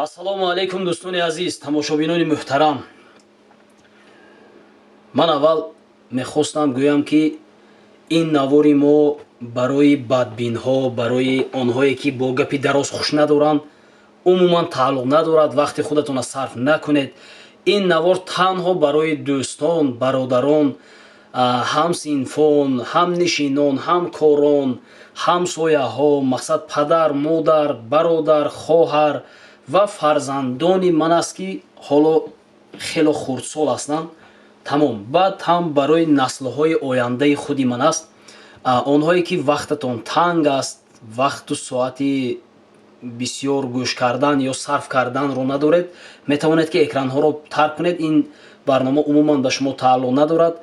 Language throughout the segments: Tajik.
Ассалому алайкум, дӯстони азиз, тамошобинони муҳтарам. Ман аввал мехостам гӯям, ки ин навори мо барои бадбинҳо, барои онҳое ки бо гапи дароз хуш надоранд, умуман тааллуқ надорад. Вақти худатонро сарф накунед. Ин навор танҳо барои дӯстон, бародарон, ҳамсинфон, ҳамнишинон, ҳамкорон, ҳамсояҳо, мақсад, падар, модар, бародар, хоҳар ва фарзандони ман аст, ки ҳоло хело хурдсол ҳастанд. Тамом. Баъд ҳам барои наслҳои ояндаи худи ман аст. Онҳое ки вақтатон танг аст, вақту соати бисёр гӯш кардан ё сарф карданро надоред, метавонед, ки экранҳоро тарк кунед. Ин барнома умуман ба шумо тааллуқ надорад.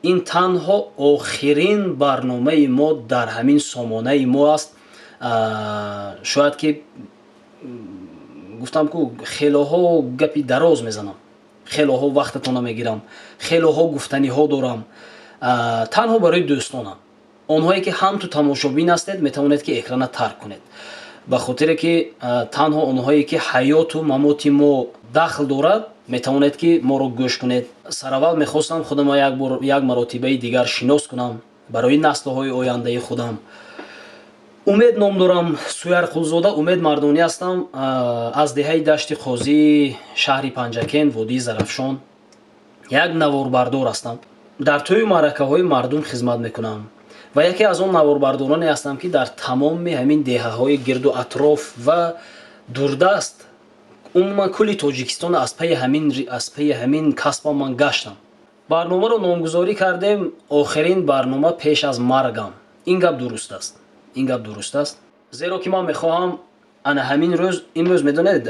Ин танҳо охирин барномаи мо дар ҳамин сомонаи мо аст. Шояд ки гуфтам, ку хелоҳо гапи дароз мезанам, хелоҳо вақтатонро мегирам, хелоҳо гуфтаниҳо дорам. Танҳо барои дӯстонам, онҳое ки ҳам ту тамошобин ҳастед, метавонед, ки экрана тарк кунед, ба хотире ки танҳо онҳое ки ҳаёту мамоти мо дахл дорад, метавонед, ки моро гӯш кунед. Сараввал мехостам худама як маротибаи дигар шинос кунам барои наслҳои ояндаи худам. Умед ном дорам, Суярқулзода Умед Мардонӣ ҳастам, аз деҳаи Дашти Қозӣ, шаҳри Панҷакент, водии Зарафшон. Як наворбардор ҳастам, дар тӯю маъракаҳои мардум хизмат мекунам ва яке аз он наворбардороне ҳастам, ки дар тамоми ҳамин деҳаҳои гирду атроф ва дурдаст, умуман кулли Тоҷикистон аз пайи ҳамин касбам ман гаштам. Барномаро номгузорӣ кардем «Охирин барнома пеш аз маргам». Ин гап дуруст аст, ин гап дуруст аст, зеро ки ман мехоҳам ана ҳамин рӯз, имрӯз, медонед,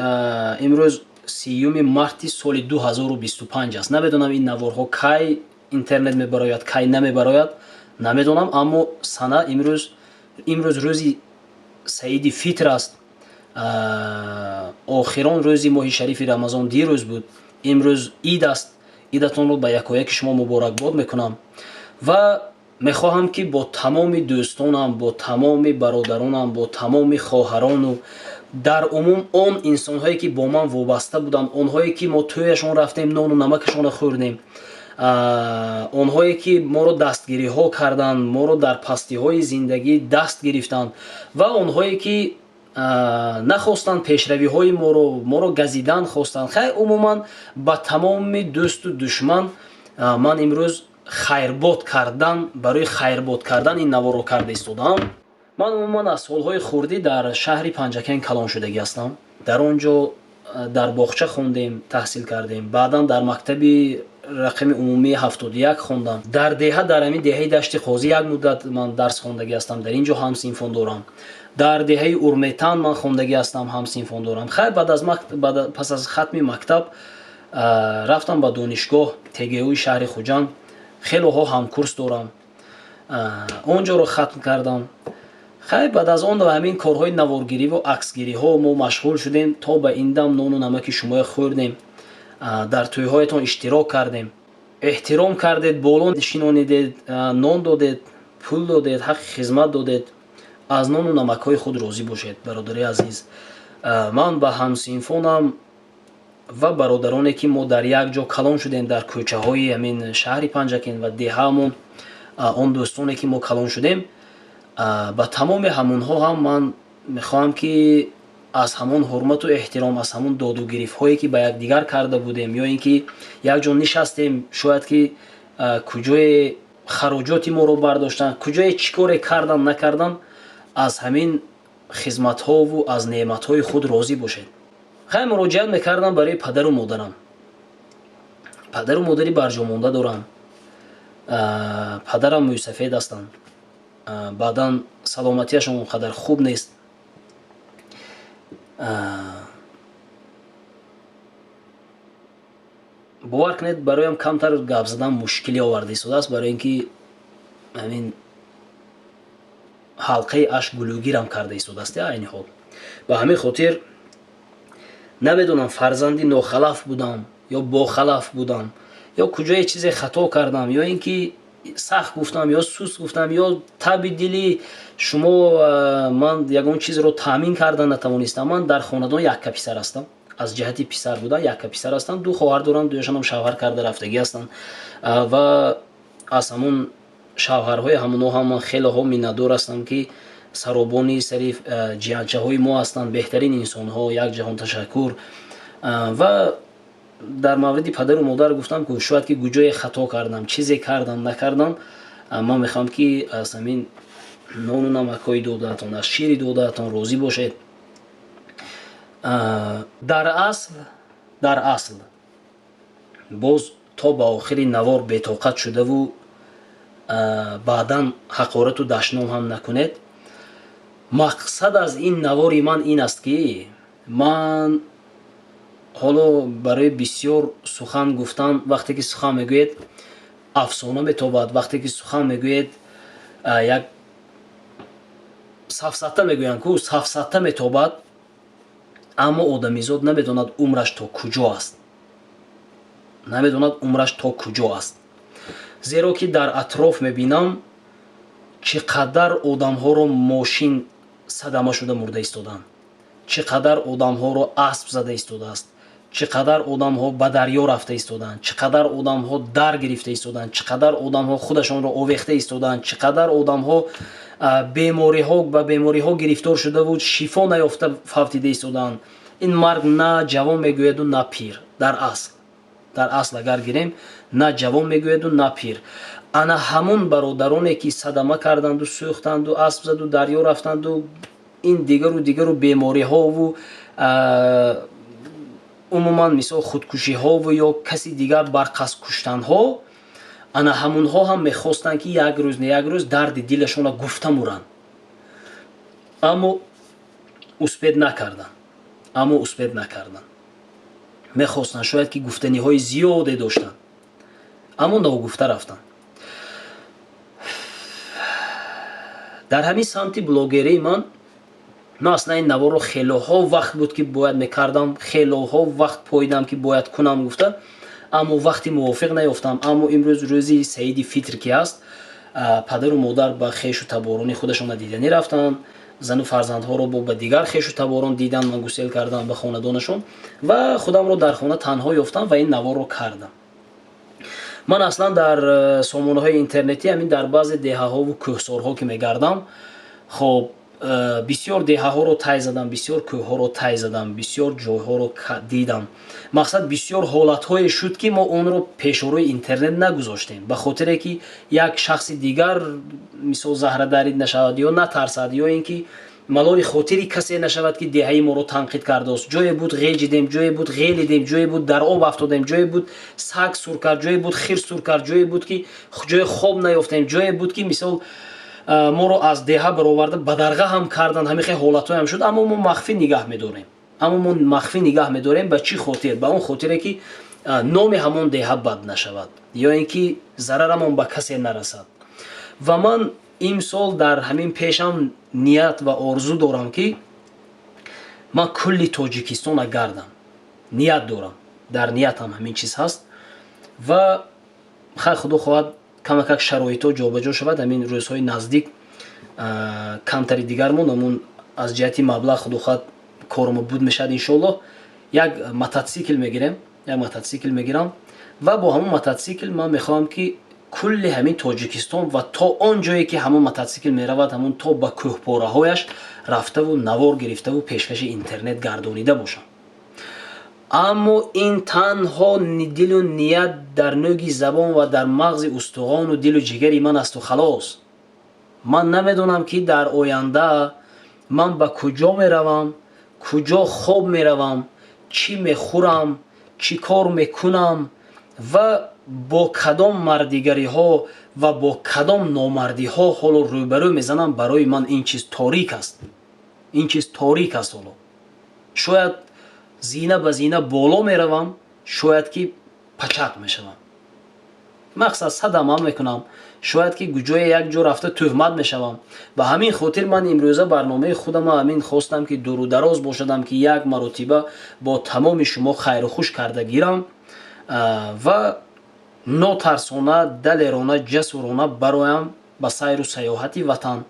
имрӯз 30-уми марти соли 2025 аст. Намедонам, ин наворҳо кай интернет мебарояд, кай намебарояд, намедонам, аммо сана имрӯз, имрӯз рӯзи саиди фитр аст. Охирон рӯзи моҳи шарифи Рамазон дирӯз буд, имрӯз ид аст. Идатонро ба якояки шумо муборакбод мекунам ва мехоҳам, ки бо тамоми дӯстонам, бо тамоми бародаронам, бо тамоми хоҳарону дар умум он инсонҳое ки бо ман вобаста буданд, онҳое ки мо тӯяшон рафтем, нону намакашонро хӯрдем, онҳое ки моро дастгириҳо карданд, моро дар пастиҳои зиндагӣ даст гирифтанд, ва онҳое ки нахостанд пешравиҳои моро, моро газидан хостанд, хай, умуман ба тамоми дӯсту душман ман имрӯз хайрбод кардан, барои хайрбод кардан ин наворро карда истодаам. Ман умуман аз солҳои хурдӣ дар шаҳри Панҷакент калон шудагӣ ҳастам. Дар он ҷо дар боғча хондем, таҳсил кардем, баъдан дар мактаби рақами умумии 71 хондам. Дар деҳа, дар ҳамин деҳаи Дашти Қозӣ як муддат ман дарс хондагӣ ҳастам, дар ин ҷо ҳамсинфон дорам. Дар деҳаи Урметан ман хондагӣ ҳастам, ҳамсинфон дорам. Хайр, баъд аз пас аз хатми мактаб рафтам ба донишгоҳ, ТГУи шаҳри Хуҷанд. Хелоҳо ҳамкурс дорам, он ҷоро хатм кардам. Хайр, баъд аз он ҳамин корҳои наворгириву аксгириҳо мо машғул шудем. То ба ин дам нону намаки шумоя хӯрдем, дар тӯйҳоятон иштирок кардем, эҳтиром кардед, боло шинонидед, нон додед, пул додед, ҳаққи хизмат додед. Аз нону намакҳои худ розӣ бошед, бародари азиз. Ман ба ҳамсинфонам ва бародароне ки мо дар як ҷо калон шудем, дар кӯчаҳои ҳамин шаҳри Панҷакент ва деҳаамон, он дӯстоне ки мо калон шудем, ба тамоми ҳамонҳо ҳам ман мехоҳам, ки аз ҳамон ҳурмату эҳтиром, аз ҳамон додугирифтҳое ки ба якдигар карда будем ё ин ки якҷо нишастем, шояд ки куҷое хароҷоти моро бардоштанд, куҷое чӣ коре кардан, накардан, аз ҳамин хизматҳову аз неъматҳои худ розӣ бошед. Хай, муроҷиат мекардам барои падару модарам. Падару модари барҷомонда дорам. Падарам мӯйсафед ҳастанд, баъдан саломатиашон он қадар хуб нест. Бовар кунед, бароям камтар гап задан мушкилӣ оварда истодааст, барои ин ки ҳамин ҳалқаи ашк гулӯгирам карда истодааст айни ҳол. Ба ҳамин хотир намедонам, фарзанди нохалаф будам ё бохалаф будам, ё куҷое чизе хато кардам, ё ин ки сахт гуфтам ё суст гуфтам, ё таби дили шумо ман ягон чизро таъмин карда натавонистам. Ман дар хонадон якка писар ҳастам. Аз ҷиҳати писар будан якка писар ҳастанд, ду хоҳар доранд, дуяшонам шавҳар карда рафтагӣ ҳастанд ва аз ҳамун шавҳарҳои ҳамунҳо ҳам ман хелеҳо миннатдор ҳастам, ки саробони сари ҷиянчаҳои мо ҳастанд, беҳтарин инсонҳо, як ҷаҳон ташаккур. Ва дар мавриди падару модар гуфтам, ки шояд ки куҷое хато кардам, чизе кардам, накардам, ман мехоҳам, ки аз ҳамин нону намакҳои додаатон, аз шири додаатон розӣ бошед. Дар асл боз то ба охири навор бетоқат шудаву баъдан ҳақорату дашном ҳам накунед. Мақсад аз ин навори ман ин аст, ки ман ҳоло барои бисёр сухан гуфтан, вақте ки сухан мегӯед, афсона метобад, вақте ки сухан мегӯед, як сафсата мегӯянд ку, сафсата метобад. Аммо одамизод намедонад, умраш то куҷо аст, намедонад, умраш то куҷо аст, зеро ки дар атроф мебинам, чӣ қадар одамҳоро мошин садама шуда мурда истодаанд, чӣ қадар одамҳоро асп зада истодааст, чӣ қадар одамҳо ба дарё рафта истодаанд, чӣ қадар одамҳо дар гирифта истодаанд, чӣ қадар одамҳо худашонро овехта истодаанд, чӣ қадар одамҳо бемориҳо ба бемориҳо гирифтор шудаву шифо наёфта фавтида истодаанд. Ин марг на ҷавон мегӯяду, на пир. Дар асл агар гирем, на ҷавон мегӯяду, на пир. Ана ҳамон бародароне, ки садама карданду, сӯхтанду, асп заду, дарё рафтанду, ин дигару дигару бемориҳову умуман, мисол, худкушиҳову ё каси дигар бар қасд куштанҳо, ана ҳамунҳо ҳам мехостанд, ки як рӯз не як рӯз дарди дилашонро гуфта муранд, аммо успеть накарданд, аммо успеть накарданд. Мехостанд, шояд ки гуфтаниҳои зиёде доштанд, аммо ногуфта рафтанд. Дар ҳамин самти блогерии ман аслан ин наворро хелоҳо вақт буд, ки бояд мекардам, хелоҳо вақт поидам, ки бояд кунам гуфта, аммо вақти мувофиқ наёфтам. Аммо имрӯз рӯзи саиди фитр ки ҳаст, падару модар ба хешу таборони худашона диданӣ рафтанд, зану фарзандҳоро бо ба дигар хешу таборон дидан ман гусел кардам ба хонадонашон ва худамро дар хона танҳо ёфтам ва ин наворро кардам. Ман аслан дар сомонаҳои интернетӣ, ҳамин дар баъзе деҳаҳову кӯҳсорҳо ки мегардам, хоб, бисёр деҳаҳоро тай задам, бисёр кӯҳҳоро тай задам, бисёр ҷойҳоро дидам. Мақсад, бисёр ҳолатҳое шуд, ки мо онро пешорои интернет нагузоштем, ба хотире ки як шахси дигар, мисол, заҳрадарид нашавад ё натарсад, ё ин ки малоли хотири касе нашавад, ки деҳаи моро танқид кардааст. Ҷое буд, ғеҷидем, ҷое буд, ғелидем, ҷое буд, дар об афтодем, ҷое буд, саг сур кард, ҷое буд, хир сур кард, ҷое буд, ки ҷое хоб наёфтем, ҷое буд, ки, мисол, моро аз деҳа бароварда бадарға ҳам карданд. Ҳамин хел ҳолатҳоям шуд, аммо мо махфӣ нигаҳ медорем, аммо мо махфӣ нигаҳ медорем. Ба чӣ хотир? Ба он хотире, ки номи ҳамон деҳа бад нашавад ё ин ки зарарамон ба касе нарасад. Ва ман имсол дар ҳамин пешам ният ва орзу дорам, ки ман кулли Тоҷикистона гардам. Ният дорам, дар ниятам ҳамин чиз ҳаст. Ва хайр, худо хоҳад, камакак шароитҳо ҷобаҷо шавад, ҳамин рӯзҳои наздик, камтари дигармон, ҳамун аз ҷиҳати маблағ, худо хоҳад, кормо буд мешавад, иншоаллоҳ, як мототсикл мегирем, як мототсикл мегирам ва бо ҳамон мототсикл ман мехоҳам, ки кулли ҳамин Тоҷикистон ва то он ҷое, ки ҳамон мототсикл меравад, ҳамон то ба кӯҳпораҳояш рафтаву навор гирифтаву пешкаши интернет гардонида бошам. Аммо ин танҳо дилу ният дар нӯги забон ва дар мағзи устухону дилу ҷигари ман асту халос. Ман намедонам, ки дар оянда ман ба куҷо меравам, куҷо хоб меравам, чӣ мехӯрам, чӣ кор мекунам ва бо кадом мардигариҳо ва бо кадом номардиҳо ҳоло рӯбарӯ мезанам. Барои ман ин чиз торик аст, ин чиз торик аст. Ҳоло шояд зина ба зина боло меравам, шояд ки пачақ мешавам, мақсад, садама мекунам, шояд ки ҷое як ҷо рафта тӯҳмат мешавам. Ба ҳамин хотир ман имрӯза барномаи худама ҳамин хостам, ки дуру дароз бошадам, ки як маротиба бо тамоми шумо хайру хуш карда гирам ва нотарсона, далерона, ҷасурона бароям ба сайру саёҳати ватан,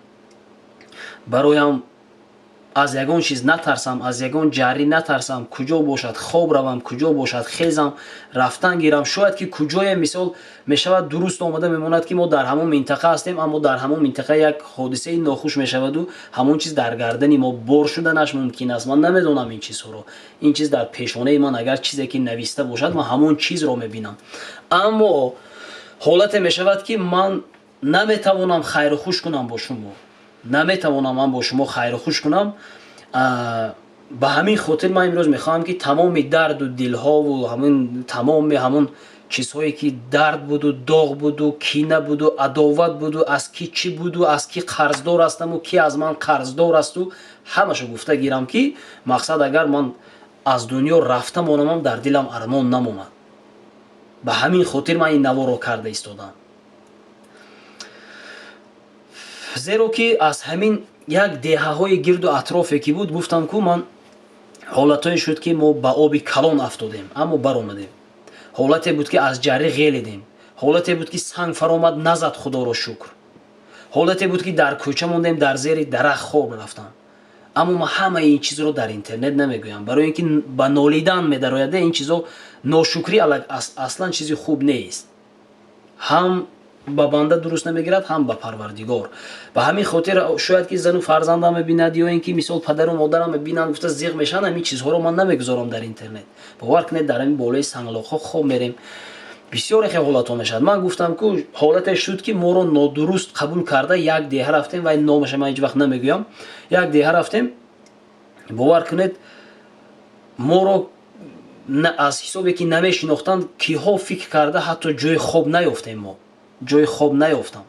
бароям. Аз ягон чиз натарсам, аз ягон ҷаррӣ натарсам, куҷо бошад хоб равам, куҷо бошад хезам, рафтан гирам. Шояд ки куҷое, мисол, мешавад, дуруст омада мемонад, ки мо дар ҳамон минтақа ҳастем, аммо дар ҳамон минтақа як ҳодисаи нохуш мешаваду ҳамон чиз дар гардани мо бор шуданаш мумкин аст. Ман намедонам ин чизҳоро. Ин чиз дар пешонаи ман агар чизе ки нависта бошад, ман ҳамон чизро мебинам. Аммо ҳолате мешавад, ки ман наметавонам хайру хуш кунам бо шумо, наметавонам ман бо шумо хайру хуш кунам. Ба ҳамин хотир ман имрӯз мехоҳам, ки тамоми дарду дилҳову ҳамин тамоми ҳамон чизҳое ки дард буду, доғ буду, кина буду, адоват буду, аз ки чӣ буду, аз ки қарздор ҳастаму ки аз ман қарздор асту, ҳамаашо гуфта гирам, ки мақсад, агар ман аз дунё рафта монамам, дар дилам армон намонад. Ба ҳамин хотир ман ин наворо карда истодам, зеро ки аз ҳамин як деҳаҳои гирду атрофе ки буд, гуфтам ку, ман ҳолатҳое шуд, ки мо ба оби калон афтодем, аммо баромадем. Ҳолате буд, ки аз ҷаррӣ ғелидем. Ҳолате буд, ки санг фаромад, назад, худоро шукр. Ҳолате буд, ки дар кӯча мондем, дар зери дарахт хоб рафтам. Аммо ман ҳамаи ин чизро дар интернет намегӯям, барои ин ки ба нолидан медарояда ин чизо. Ношукрӣ аслан чизи хуб нест, ҳам ба банда дуруст намегирад, ҳам ба Парвардигор. Ба ҳамин хотир шояд ки зану фарзандам мебинад ё ин ки, мисол, падару модарам мебинанд, гуфта зиғ мешаванд. Ҳамин чизҳоро ман намегузорам дар интернет. Бовар кунед, дар ҳамин болои санглоқҳо хоб мерем. Бисёре хел ҳолатҳо мешавад. Ман гуфтам ку, ҳолате шуд, ки моро нодуруст қабул карда, як деҳа рафтем, вай номаша ман ҳеҷ вақт намегӯям. Як деҳа рафтем, бовар кунед, моро аз ҳисобе ки намешинохтанд, киҳо фикр карда, ҳатто ҷои хоб наёфтем. Мо ҷои хоб наёфтам.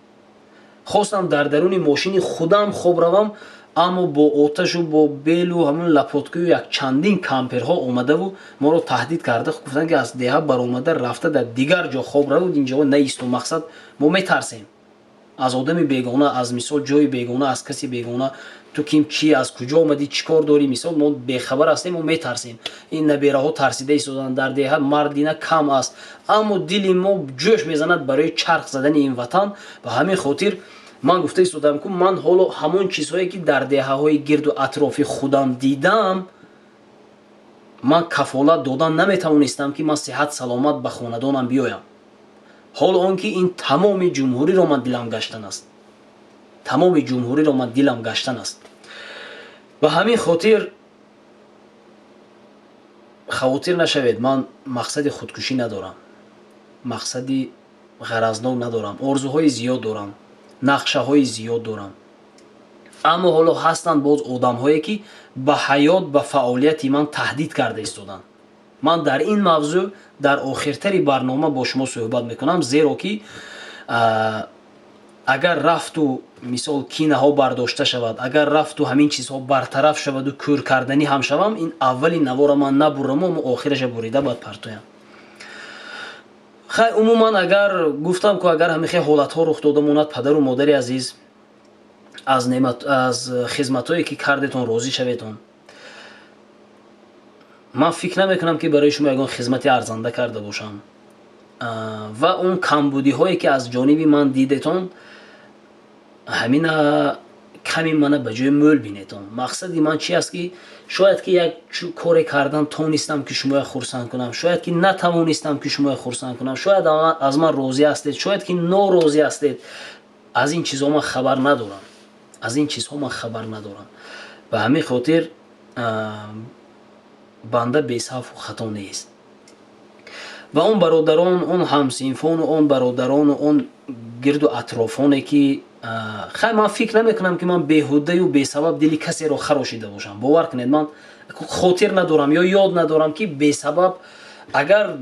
Хостам дар даруни мошини худам хоб равам, аммо бо оташу бо белу ҳамун лопаткаю як чандин камперҳо омадаву моро таҳдид карда гуфтанд, ки аз деҳа баромада рафта дар дигар ҷо хоб равуд, инҷо наисту. Мақсад, мо метарсем аз одами бегона, аз, мисол, ҷои бегона, аз каси бегона. Ту ким, чи, аз куҷо омадӣ, чӣ кор дорӣ? Мисол, мо бехабар ҳастем, мо метарсем. Ин набераҳо тарсида истоданд. Дар деҳа мардина кам аст, аммо дили мо ҷӯш мезанад барои чарх задани ин ватан. Ба ҳамин хотир ман гуфта истодам ку, ман ҳоло ҳамон чизҳое ки дар деҳаҳои гирду атрофи худам дидам, ман кафолат додан наметавонистам, ки ман сиҳат саломат ба хонадонам биёям. Ҳоло он ки ин тамоми ҷумҳуриро ман дилам гаштан аст, тамоми ҷумҳуриро ман дилам гаштан аст. Ба ҳамин хотир хавотир нашавед, ман мақсади худкушӣ надорам, мақсади ғаразнок надорам. Орзуҳои зиёд дорам, нақшаҳои зиёд дорам, аммо ҳоло ҳастанд боз одамҳое, ки ба ҳаёт, ба фаъолияти ман таҳдид карда истоданд. Ман дар ин мавзӯъ дар охиртари барнома бо шумо суҳбат мекунам, зеро ки агар рафту, мисол, кинаҳо бардошта шавад, агар рафту ҳамин чизҳо бартараф шаваду кӯр карданӣ ҳам шавам, ин аввали навора ман набураму, аммо охираша бурида баъд партоям. Хай, умуман, агар гуфтам ку, агар ҳамин хел ҳолатҳо рух дода монад, падару модари азиз, аз неъмат, аз хизматҳое ки кардетон, розӣ шаветон. Ман фикр намекунам, ки барои шумо ягон хизмати арзанда карда бошам, ва он камбудиҳое ки аз ҷониби ман дидетон, ҳамина ками мана ба ҷои мӯл бинетон. Мақсади ман чи аст, ки шояд ки як коре кардан тонистам, ки шумоя хурсанд кунам, шояд ки натавонистам, ки шумоя хурсанд кунам, шояд аз ман розӣ ҳастед, шояд ки норозӣ ҳастед. Аз ин чизҳо ман хабар надорам, аз ин чизҳо ман хабар надорам. Ба ҳамин хотир банда бесаҳву хато нест. Ва он бародарон, он ҳамсинфону он бародарону он гирду атрофоне ки, хай, ман фикр намекунам, ки ман беҳудаю бесабаб дили касеро харошида бошам. Бовар кунед, ман хотир надорам ё ёд надорам, ки бесабаб, агар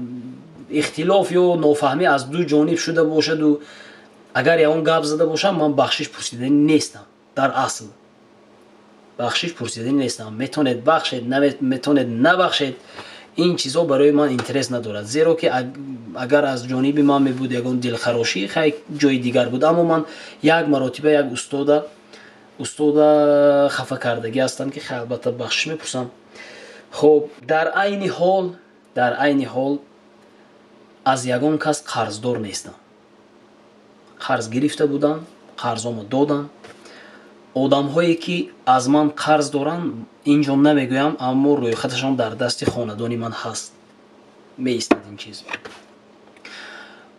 ихтилоф ё нофаҳмӣ аз ду ҷониб шуда бошаду агар ягон гап зада бошам, ман бахшиш пурсиданӣ нестам. Дар асл бахшиш пурсиданӣ нестам. Метавонед бахшед, метавонед набахшед, ин чизҳо барои ман интерес надорад, зеро ки агар аз ҷониби ман мебуд ягон дилхарошӣ, хай, ҷои дигар буд. Аммо ман як маротиба як устода хафа кардагӣ ҳастам, ки хай, албатта, бахшиш мепурсам. Хуб, дар айни ҳол аз ягон кас қарздор нестам. Қарз гирифта будам, қарзомо додам. Одамҳое, ки аз ман қарз доранд, ин ҷо намегӯям, аммо рӯйхаташон дар дасти хонадони ман ҳаст, меистад ин чиз.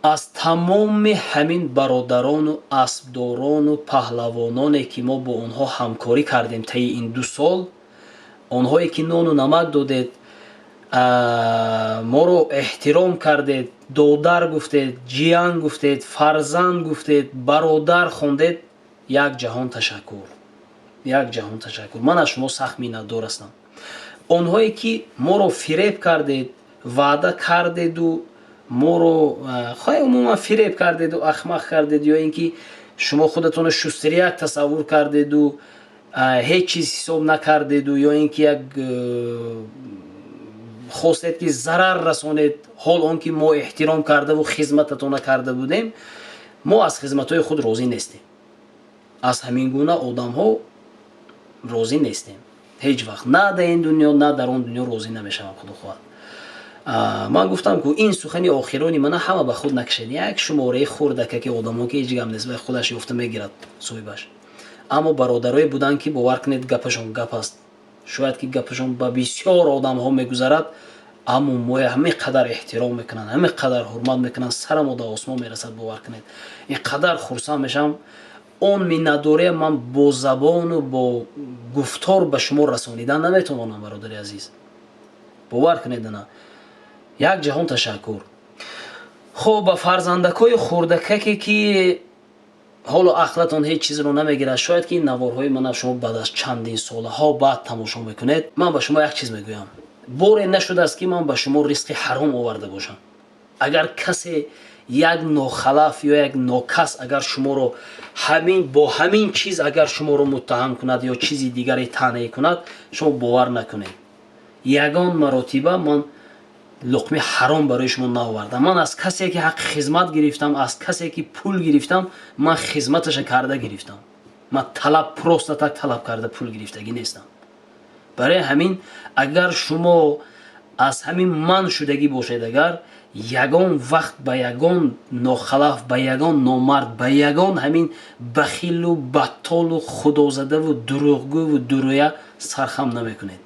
Аз тамоми ҳамин бародарону аспдорону паҳлавононе, ки мо бо онҳо ҳамкорӣ кардем таи ин 2 сол, онҳое, ки нону намак додед, моро эҳтиром кардед, додар гуфтед, ҷиян гуфтед, фарзанд гуфтед, бародар хондед, як ҷаҳон ташаккур, як ҷаҳон ташаккур. Ман аз шумо сахт миннатдор ҳастам. Онҳое, ки моро фиреб кардед, ваъда кардеду моро хоҳ умуман фиреб кардеду ахмақ кардед, ё ин ки шумо худатонро шустряк тасаввур кардеду ҳеҷ чиз ҳисоб накардеду, ё ин ки як хостед, ки зарар расонед, ҳол он ки мо эҳтиром кардаву хизмататона карда будем, мо аз хизматҳои худ розӣ нестем. Аз ҳамин гуна одамҳо розӣ нестем ҳеҷ вақт, на дар ин дунё, на дар он дунё розӣ намешавам, худо хоҳад. Ман гуфтам, ку ин сухани охирони мана ҳама ба худ накашед. Як шумораи хурдака ки одамо, ки ҳеҷ гап нест, вай худаш ёфта мегирад соҳибаш. Аммо бародарое буданд, ки бовар кунед, гапашон гап аст. Шояд ки гапашон ба бисёр одамҳо мегузарад, аммо моя ҳамин қадар эҳтиром мекунанд, ҳамин қадар ҳурмат мекунанд, сарамо дар осмон мерасад. Бовар кунед, ин қадар хурсанд мешавам. Он миннатдория ман бо забону бо гуфтор ба шумо расонидан наметавонам, бародари азиз, бовар кунед на. Як ҷаҳон ташаккур. Хуб, ба фарзандакҳои хурдакаке, ки ҳоло ақлатон ҳеҷ чизро намегирад, шояд ки ин наворҳои мана шумо баъд аз чандин солаҳо баъд тамошо мекунед, ман ба шумо як чиз мегӯям: боре нашудааст, ки ман ба шумо ризқи ҳаром оварда бошам. Агар касе, як нохалаф ё як нокас, агар шуморо ҳамин бо ҳамин чиз агар шуморо муттаҳам кунад ё чизи дигаре таъне кунад, шумо бовар накунед. Ягон маротиба ман луқми ҳаром барои шумо наовардам. Ман аз касе, ки ҳаққи хизмат гирифтам, аз касе, ки пул гирифтам, ман хизматаша карда гирифтам. Ман талаб, просто так талаб карда пул гирифтагӣ нестам. Барои ҳамин, агар шумо аз ҳамин ман шудагӣ бошед, агар ягон вақт ба ягон нохалаф, ба ягон номард, ба ягон ҳамин бахилу баттолу худозадаву дурӯғгӯву дурӯя сархам намекунед.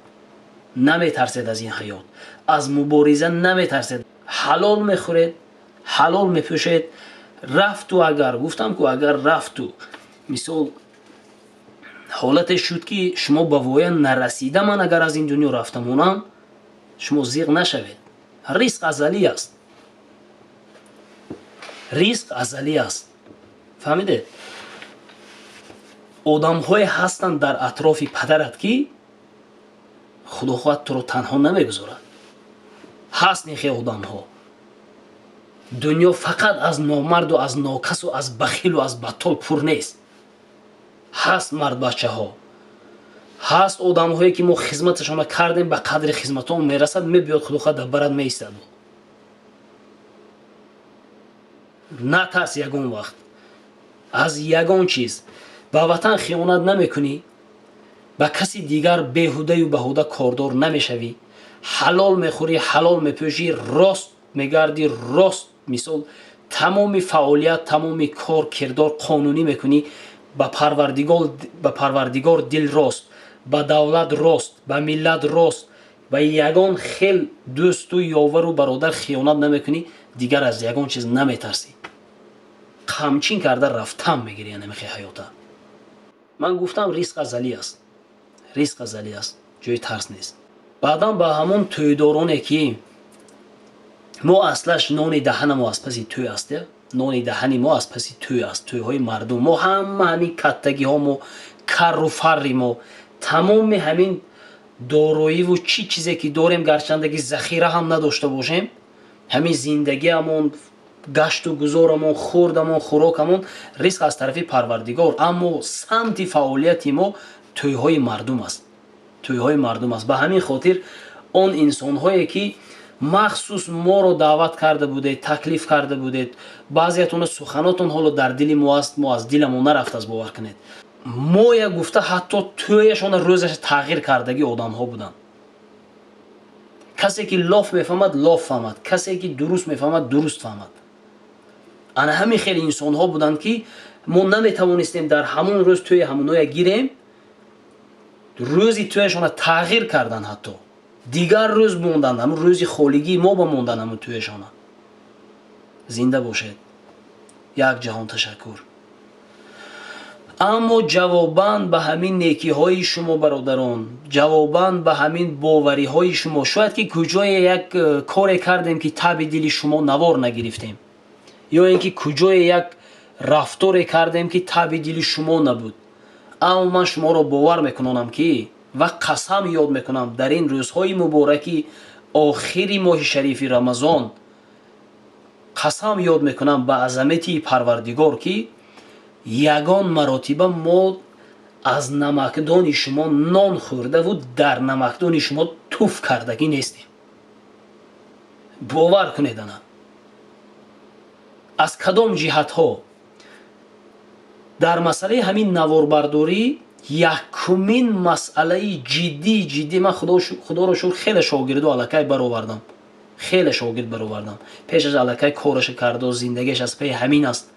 Наметарсед аз ин ҳаёт, аз мубориза наметарсед. Ҳалол мехӯред, ҳалол мепӯшед. Рафту агар, гуфтам ку, агар рафту мисол ҳолате шуд, ки шумо ба воя нарасида, ман агар аз ин дунё рафта монам, шумо зиқ нашавед. Ризқ азалӣ аст, ризқ азалӣ аст, фаҳмидед? Одамҳое ҳастанд дар атрофи падарат, ки худо хоҳад, туро танҳо намегузорад. Ҳаст ин хел одамҳо. Дунё фақат аз номарду аз нокасу аз бахилу аз баттол пур нест. Ҳаст мардбачаҳо, ҳаст одамҳое, ки мо хизматашонро кардем, ба қадри хизматон мерасад, мебиёд, худо хоҳад, дар барат меистад. Натарс ягон вақт аз ягон чиз. Ба ватан хиёнат намекунӣ, ба каси дигар беҳудаю баҳуда кордор намешавӣ, ҳалол мехӯрӣ, ҳалол мепӯшӣ, рост мегардӣ, рост, мисол, тамоми фаъолият, тамоми кор, кирдор қонунӣ мекунӣ, ба Парвардигор дил рост, ба давлат рост, ба миллат рост, ба ягон хел дӯсту ёвару бародар хиёнат намекунӣ, дигар аз ягон чиз наметарсӣ. Қамчин карда рафтан мегирӣ янамихе ҳаёта. Ман гуфтам, ризқ азалӣ аст, ризқ азалӣ аст, ҷои тарс нест. Баъдан ба ҳамон тӯйдороне, ки мо аслаш нони даҳана мо аз паси тӯй аст, нони даҳани мо аз паси тӯй аст, тӯйҳои мардум. Мо ҳама ҳамин каттагиҳо, мо карру фарри мо, тамоми ҳамин дороиву чӣ чизе ки дорем, гарчанде ки захира ҳам надошта бошем, ҳамин зиндагиамон, гашту гузорамон, хӯрдамон, хӯрокамон, ризқ аз тарафи Парвардигор, аммо самти фаъолияти мо тӯйҳои мардум аст, тӯйҳои мардум аст. Ба ҳамин хотир он инсонҳое, ки махсус моро даъват карда будед, таклиф карда будед, баъзеятона суханотон ҳоло дар дили мо аст, мо аз диламон нарафтааст, бовар кунед. Моя гуфта, ҳатто тӯяшона рӯзаша тағйир кардагӣ одамҳо буданд. Касе ки лоф мефаҳмад, лоф фаҳмад, касе ки дуруст мефаҳмад, дуруст фаҳмад. Ана ҳамин хеле инсонҳо буданд, ки Мо наметавонистем дар ҳамон рӯз тӯи ҳамоноя гирем. Рӯзи тӯяшона тағйир кардан, ҳатто дигар рӯз мондан, ҳамун рӯзи холигии мо ба мондан ҳамун тӯяшона. Зинда бошед, як ҷаҳон ташаккур. Аммо ҷавобан ба ҳамин некиҳои шумо, бародарон, ҷавобан ба ҳамин бовариҳои шумо, шояд ки куҷое як коре кардем, ки таби дили шумо навор нагирифтем, ё ин ки куҷое як рафторе кардем, ки таби дили шумо набуд, аммо ман шуморо бовар мекунонам ки ва қасам ёд мекунам, дар ин рӯзҳои мубораки охири моҳи шарифи Рамазон қасам ёд мекунам ба азамати Парвардигор, ки ягон маротиба мо аз намакдони шумо нон хӯрдаву дар намакдони шумо туф кардагӣ нестем. Бовар кунед. Ана аз кадом ҷиҳатҳо дар масъалаи ҳамин наворбардорӣ якумин масъалаи ҷиддии ҷиддӣ. Ман, худоро шукр, хеле шогирду аллакай баровардам, хеле шогирд баровардам. Пеш аз аллакай кораша карду зиндагиаш аз паи ҳамин аст.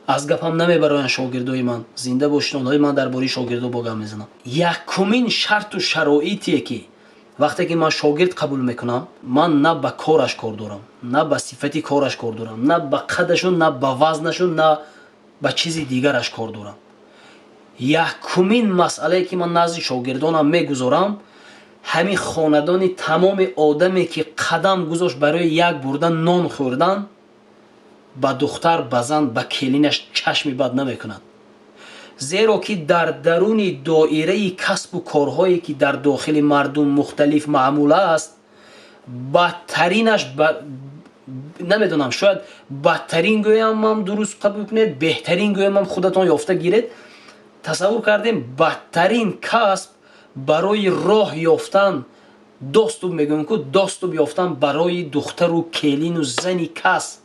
Аз гапам намебароянд шогирдои ман. Зинда бошед онҳои. Ман дар бораи шогирдо бо гап мезанам. Якумин шарту шароитие, ки вақте ки ман шогирд қабул мекунам, ман на ба кораш кор дорам, на ба сифати кораш кор дорам, на ба қадашу, на ба вазнашу, на ба чизи дигараш кор дорам. Якумин масъалае, ки ман назди шогирдонам мегузорам, ҳамин хонадони тамоми одаме, ки қадам гузошт барои як бурда нон хӯрдан, ба духтар, ба зан, ба келинаш чашми бад намекунад, зеро ки дар даруни доираи касбу корҳое, ки дар дохили мардум мухталиф маъмул аст, бадтаринаш, намедонам, шояд бадтарин гӯямам дуруст қабул кунед, беҳтарин гӯямам худатон ёфта гиред. Тасаввур кардем, бадтарин касб барои роҳ ёфтан, доступ мегӯем ку, доступ ёфтан барои духтару келину зани кас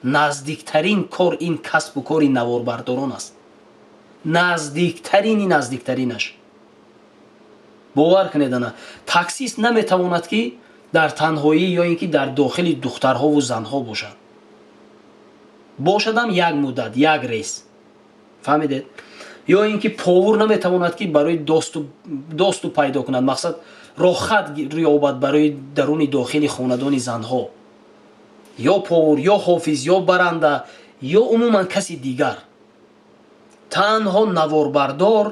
наздиктарин кор ин касбу кори наворбардорон аст. Наздиктарини наздиктаринаш. Бовар кунед, ана таксист наметавонад, ки дар танҳоӣ ё ин ки дар дохили духтарҳову занҳо бошад. Бошадам, як муддат, як рейс, фаҳмидед? Ё ин ки повар наметавонад, ки барои доступ пайдо кунад, мақсад роҳхат ёбад барои даруни дохили хонадони занҳо. Ё повар, ё ҳофиз, ё баранда, ё умуман каси дигар. Танҳо наворбардор,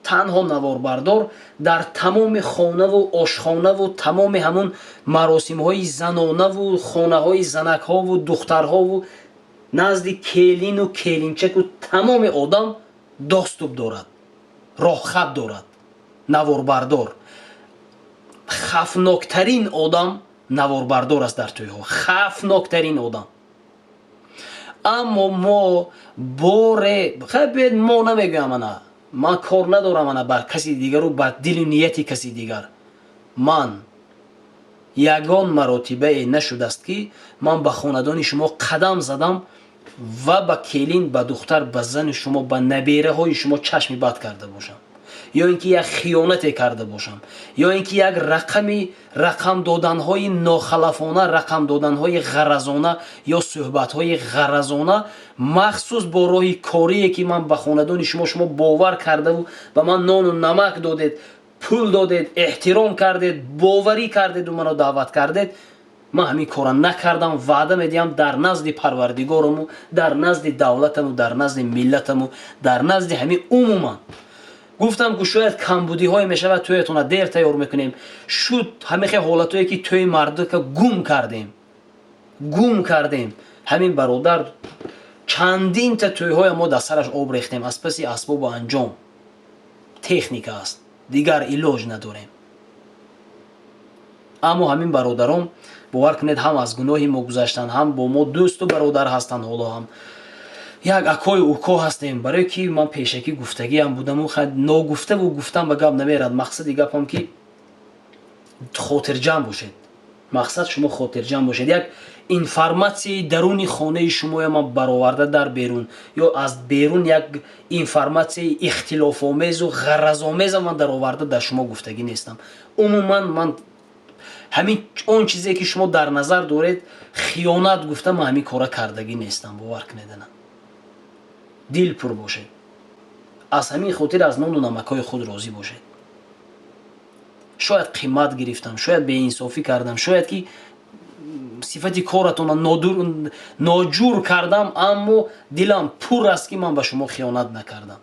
танҳо наворбардор дар тамоми хонаву ошхонаву тамоми ҳамун маросимҳои занонаву хонаҳои занакҳову духтарҳову назди келину келинчаку тамоми одам доступ дорад, роҳхат дорад. Наворбардор хафноктарин одам наворбардор аст дар тӯйҳо, хафноктарин одам. Аммо мо боре хай, мо намегӯям, ана ман кор надорам ана бар каси дигару бар дилу нияти каси дигар. Ман ягон маротибае нашудааст, ки ман ба хонадони шумо қадам задам ва ба келин, ба духтар, ба зани шумо, ба набераҳои шумо чашми бад карда бошам, ё ин ки як хиёнате карда бошам, ё ин ки як рақами рақам доданҳои нохалафона, рақам доданҳои ғаразона ё суҳбатҳои ғаразона, махсус бо роҳи корие, ки ман ба хонадони шумо, шумо бовар кардаву ба ман нону намак додед, пул додед, эҳтиром кардед, боварӣ кардеду маро даъват кардед, ман ҳамин кора накардам. Ваъда медиҳам дар назди Парвардигорому, дар назди давлатаму, дар назди миллатаму, дар назди ҳамин умуман. Гуфтам, ку шояд камбудиҳое мешавад, тӯятона дер тайёр мекунем. Шуд ҳамихе ҳолатое, ки тӯи мардука гум кардем, гум кардем. Ҳамин бародар чандинта тӯйҳоя мо дар сараш об рехтем. Аз паси асбобу анҷом, техника аст, дигар илоҷ надорем. Аммо ҳамин бародарон, бовар кунед, ҳам аз гуноҳи мо гузаштанд, ҳам бо мо дӯсту бародар ҳастанд. Ҳоло ҳам як акою уко ҳастем, барое ки ман пешакӣ гуфтагиам будаму ногуфтаву гуфтам ба гап намерад. Мақсади гапам, ки хотирҷамъ бошед, мақсад шумо хотирҷамъ бошед. Як информатсияи даруни хонаи шумоя ман бароварда дар берун ё аз берун як информатсияи ихтилофомезу ғаразомеза ман дароварда дар шумо гуфтагӣ нестам. Умуман ман ҳамин он чизе, ки шумо дар назар доред, хиёнат гуфта, ман ҳамин кора кардагӣ нестам. Бовар кунед, ана. Дил пур бошед. Аз ҳамин хотир аз нону намакҳои худ розӣ бошед. Шояд қимат гирифтам, шояд беинсофӣ кардам, шояд ки сифати коратонро ноҷур кардам, аммо дилам пур аст, ки ман ба шумо хиёнат накардам.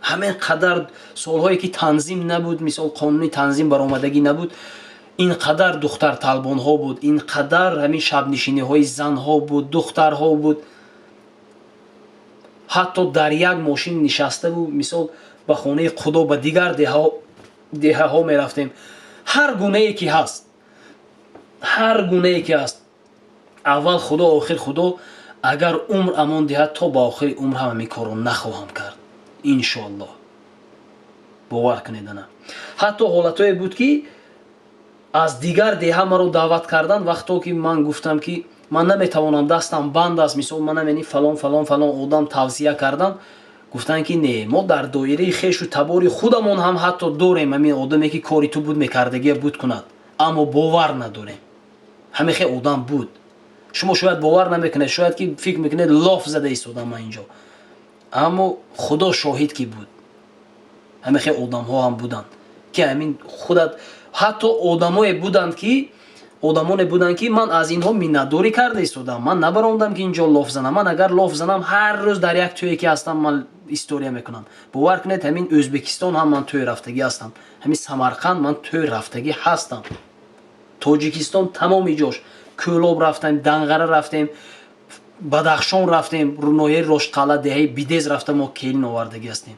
Ҳамин қадар солҳое ки танзим набуд, мисол, қонуни танзим баромадагӣ набуд, ин қадар духтарталбонҳо буд, ин қадар ҳамин шабнишиниҳои занҳо буд, духтарҳо буд. Ҳатто дар як мошин нишаставу, мисол, ба хонаи худо, ба дигар деҳаҳо мерафтем. Ҳар гунае ки ҳаст, ҳар гунае ки ҳаст, аввал Худо, охир Худо, агар умр амон диҳад, то ба охири умр ҳам ҳамин корро нахоҳам кард, иншоаллоҳ. Бовар кунед, ана ҳатто ҳолатҳое буд, ки аз дигар деҳа маро даъват кардан. Вақто ки ман гуфтам, ки ман наметавонам, дастам банд аст, мисол, ман намени, фалон, фалон, фалон одам тавсия кардам, гуфтанд, ки не, мо дар доираи хешу табори худамон ҳам ҳатто дорем ҳамин одаме, ки кори ту буд мекардагия буд кунад, аммо бовар надорем. Ҳамин хел одам буд. Шумо шояд бовар намекунед, шояд ки фикр мекунед, лоф зада истодам ман инҷо, аммо Худо шоҳид, ки буд. Ҳамин хел одамҳо ҳам буданд, ки ҳамин худат ҳатто одамое буданд, ки одамоне буданд, ки ман аз инҳо миннатдорӣ карда истодам. Ман набаромдам, ки инҷо лоф занам. Ман агар лоф занам, ҳар рӯз дар як тӯе ки ҳастам, ман история мекунам. Бовар кунед, ҳамин Ӯзбекистон ҳам ман тӯй рафтагӣ ҳастам, ҳамин Самарқанд ман тӯй рафтагӣ ҳастам, Тоҷикистон тамоми ҷош, Кӯлоб рафтем, Данғара рафтем, Бадахшон рафтем, ноҳияи Роштқалъа, деҳаи Бидез рафта, мо келин овардагӣ ҳастем.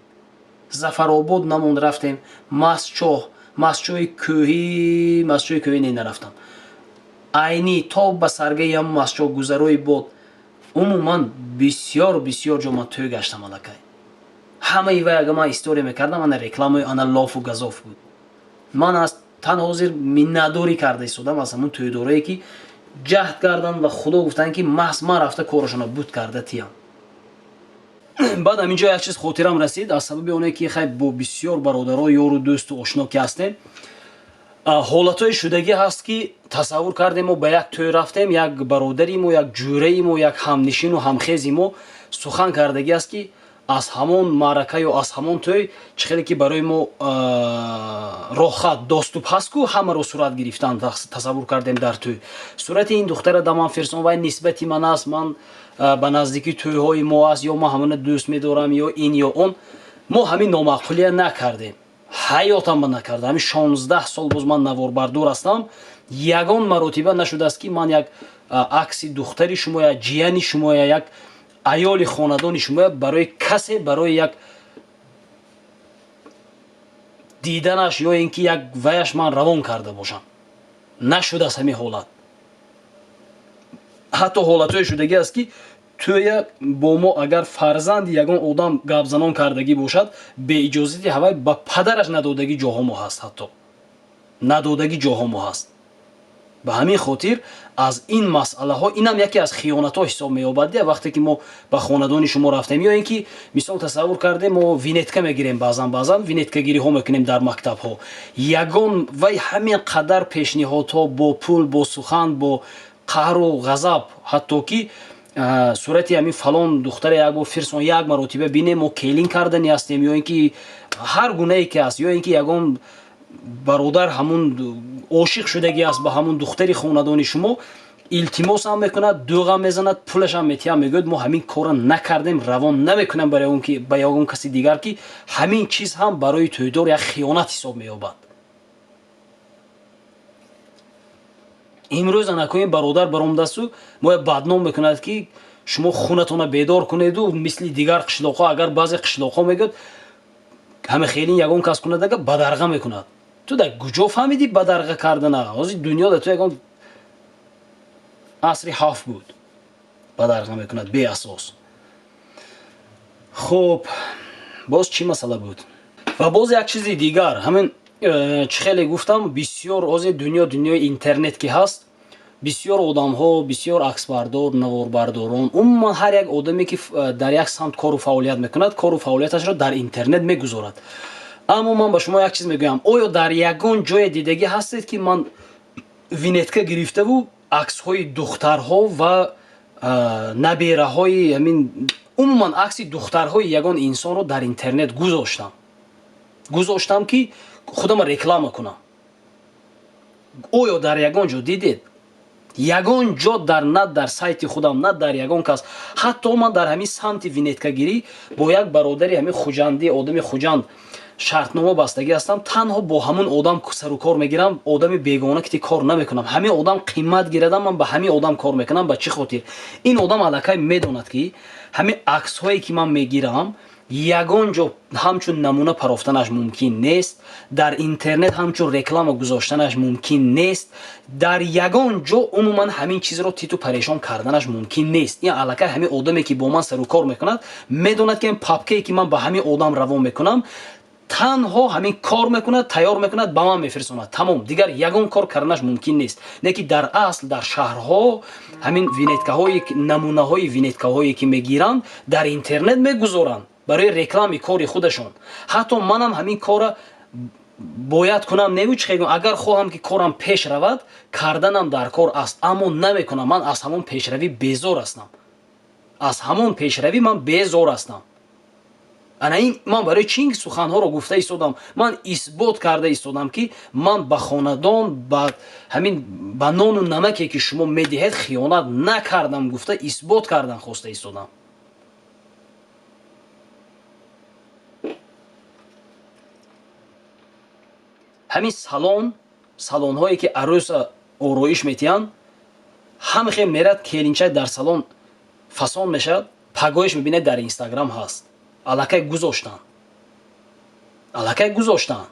Зафаробод намонд, рафтем Мастчоҳ, Мастчоҳи кӯҳӣ, Мастчоҳи кӯҳӣ не, нарафтам, Айнӣ то ба саргаи ҳам Мастчоҳ, гузарои бод, умуман бисёр, бисёр ҷо ман тӯй гаштам аллакай. Ҳамаи вай агар ман история мекардам, ана рекламаи, ана лофу газоф буд. Ман аз тан ҳозир миннатдорӣ карда истодам аз ҳамун тӯйдорое, ки ҷаҳд карданд ва Худо гуфтанд, ки маҳз ман рафта корашонро буд карда тиям. Баъд ҳаминҷо як чиз хотирам расид, аз сабаби оне ки хай бо бисёр бародаро, ёру дӯсту ошно ки ҳастем, ҳолатҳои шудагӣ ҳаст, ки тасаввур кардем, мо ба як тӯй рафтем, як бародари мо, як ҷӯраи мо, як ҳамнишину ҳамхези мо сухан кардагӣ аст, ки аз ҳамон маърака ё аз ҳамон тӯй чӣ хеле ки барои мо роҳхат, доступ ҳаст ку, ҳамаро сурат гирифтан. Тасаввур кардем, дар тӯй сурати ин духтара да ман фирсон, вай нисбати ман аст, ман ба наздики тӯйҳои мо аст, ё ман ҳамона дӯст медорам, ё ин ё он. Мо ҳамин номаъқулия накардем, ҳаётам ба накардам. Ҳамин 16 сол боз ман наворбардор ҳастам, ягон маротиба нашудааст, ки ман як акси духтари шумоя, ҷияни шумоя, як аёли хонадони шумоя барои касе, барои як диданаш ё ин ки як ваяш ман равон карда бошам. Нашудааст ҳамин ҳолат. Ҳатто ҳолатҳое шудагӣ аст, ки тӯя бо мо агар фарзанди ягон одам гапзанон кардагӣ бошад, беиҷозати ҳавай ба падараш надодагӣ ҷоҳо мо ҳаст, ҳатто надодагӣ ҷоҳо мо ҳаст. Ба ҳамин хотир аз ин масъалаҳо, инам яке аз хиёнатҳо ҳисоб меёбад. Вақте ки мо ба хонадони шумо рафтем, ё ин ки, мисол, тасаввур кардем, мо винетка мегирем, баъзан, баъзан винеткагириҳо мекунем дар мактабҳо, ягон вай ҳамин қадар пешниҳодҳо бо пул, бо сухан, бо қаҳру ғазаб, ҳатто ки сурати ҳамин фалон духтаре як бор фирсон, як маротиба бинем, мо келин кардани ҳастем, ё ин ки ҳар гунае ки аст, ё ин ки ягон бародар ҳамун ошиқ шудагӣ аст ба ҳамун духтари хонадони шумо, илтимосам мекунад, дӯғам мезанад, пулашам метиҳам, мегӯяд, мо ҳамин корро накардем, равон намекунам ба ягон каси дигар, ки ҳамин чиз ҳам барои тӯйдор як хиёнат ҳисоб меёбад. Имрӯз анакоин бародар баромадасту моя бадном мекунад, ки шумо хунатона бедор кунеду мисли дигар қишлоқҳо. Агар баъзе қишлоқҳо, мегӯяд, ҳама хелин ягон кас кунад, ага бадарға мекунад. Ту дар куҷо фаҳмидӣ бадарға кардана? Ҳозир дунё да ту ягон асри ҳафт буд, бадарға мекунад беасос. Хуб, боз чӣ масъала буд? Ва боз як чизи дигар, ҳамин чӣ хеле гуфтам, бисёр ҳозир дунё дунёи интернет ки ҳаст, бисёр одамҳо, бисёр аксбардор, наворбардорон, умуман ҳар як одаме, ки дар як самт кору фаъолият мекунад, кору фаъолияташро дар интернет мегузорад. Аммо ман ба шумо як чиз мегӯям: оё дар ягон ҷое дидагӣ ҳастед, ки ман винетка гирифтаву аксҳои духтарҳо ва Набераҳои ҳамин, умуман акси духтарҳои ягон инсонро дар интернет гузоштам, гузоштам, ки худама реклама кунам. Оё дар ягон ҷо дидед? Ягон ҷо дар, на дар сайти худам, на дар ягон кас. Ҳатто ман дар ҳамин самти винеткагирӣ бо як бародари ҳамин хуҷандӣ, одами Хуҷанд, шартнома бастагӣ ҳастам. Танҳо бо ҳамун одам сару кор мегирам, одами бегона кити кор намекунам. Ҳамин одам қимат гирадам, ман ба ҳамин одам кор мекунам. Ба чӣ хотир? Ин одам аллакай медонад, ки ҳамин аксҳое, ки ман мегирам, ягон ҷо ҳамчун намуна парофтанаш мумкин нест, дар интернет ҳамчун реклама гузоштанаш мумкин нест, дар ягон ҷо умуман ҳамин чизро титу парешон карданаш мумкин нест. Ин аллакай ҳамин одаме, ки бо ман сару кор мекунад, медонад, ки ин папкае, ки ман ба ҳамин одам равон мекунам, танҳо ҳамин кор мекунад, тайёр мекунад, ба ман мефирсонад, тамом, дигар ягон кор карданаш мумкин нест. Не ки дар асл дар шаҳрҳо ҳамин винеткаҳое, намунаҳои винеткаҳое, ки мегиранд, дар интернет мегузоранд барои реклами кори худашон. Ҳатто манам ҳамин кора бояд кунам, неву чӣ хел, агар хоҳам, ки корам пеш равад, карданам дар кор аст, аммо намекунам. Ман аз ҳамон пешравӣ безор ҳастам, аз ҳамон пешравӣ ман безор ҳастам. Ана ин ман барои чӣ ин суханҳоро гуфта истодам? Ман исбот карда истодам, ки ман ба хонадон, ба ҳамин, ба нону намаке, ки шумо медиҳед, хиёнат накардам, гуфта исбот кардан хоста истодам. Ҳамин салон, салонҳое, ки арӯса ороиш метиҳанд, ҳамихе мерад, келинчак дар салон фасон мешавад, пагоҳиш мебинед, дар Инстаграм ҳаст, аллакай гузоштанд, аллакай гузоштанд.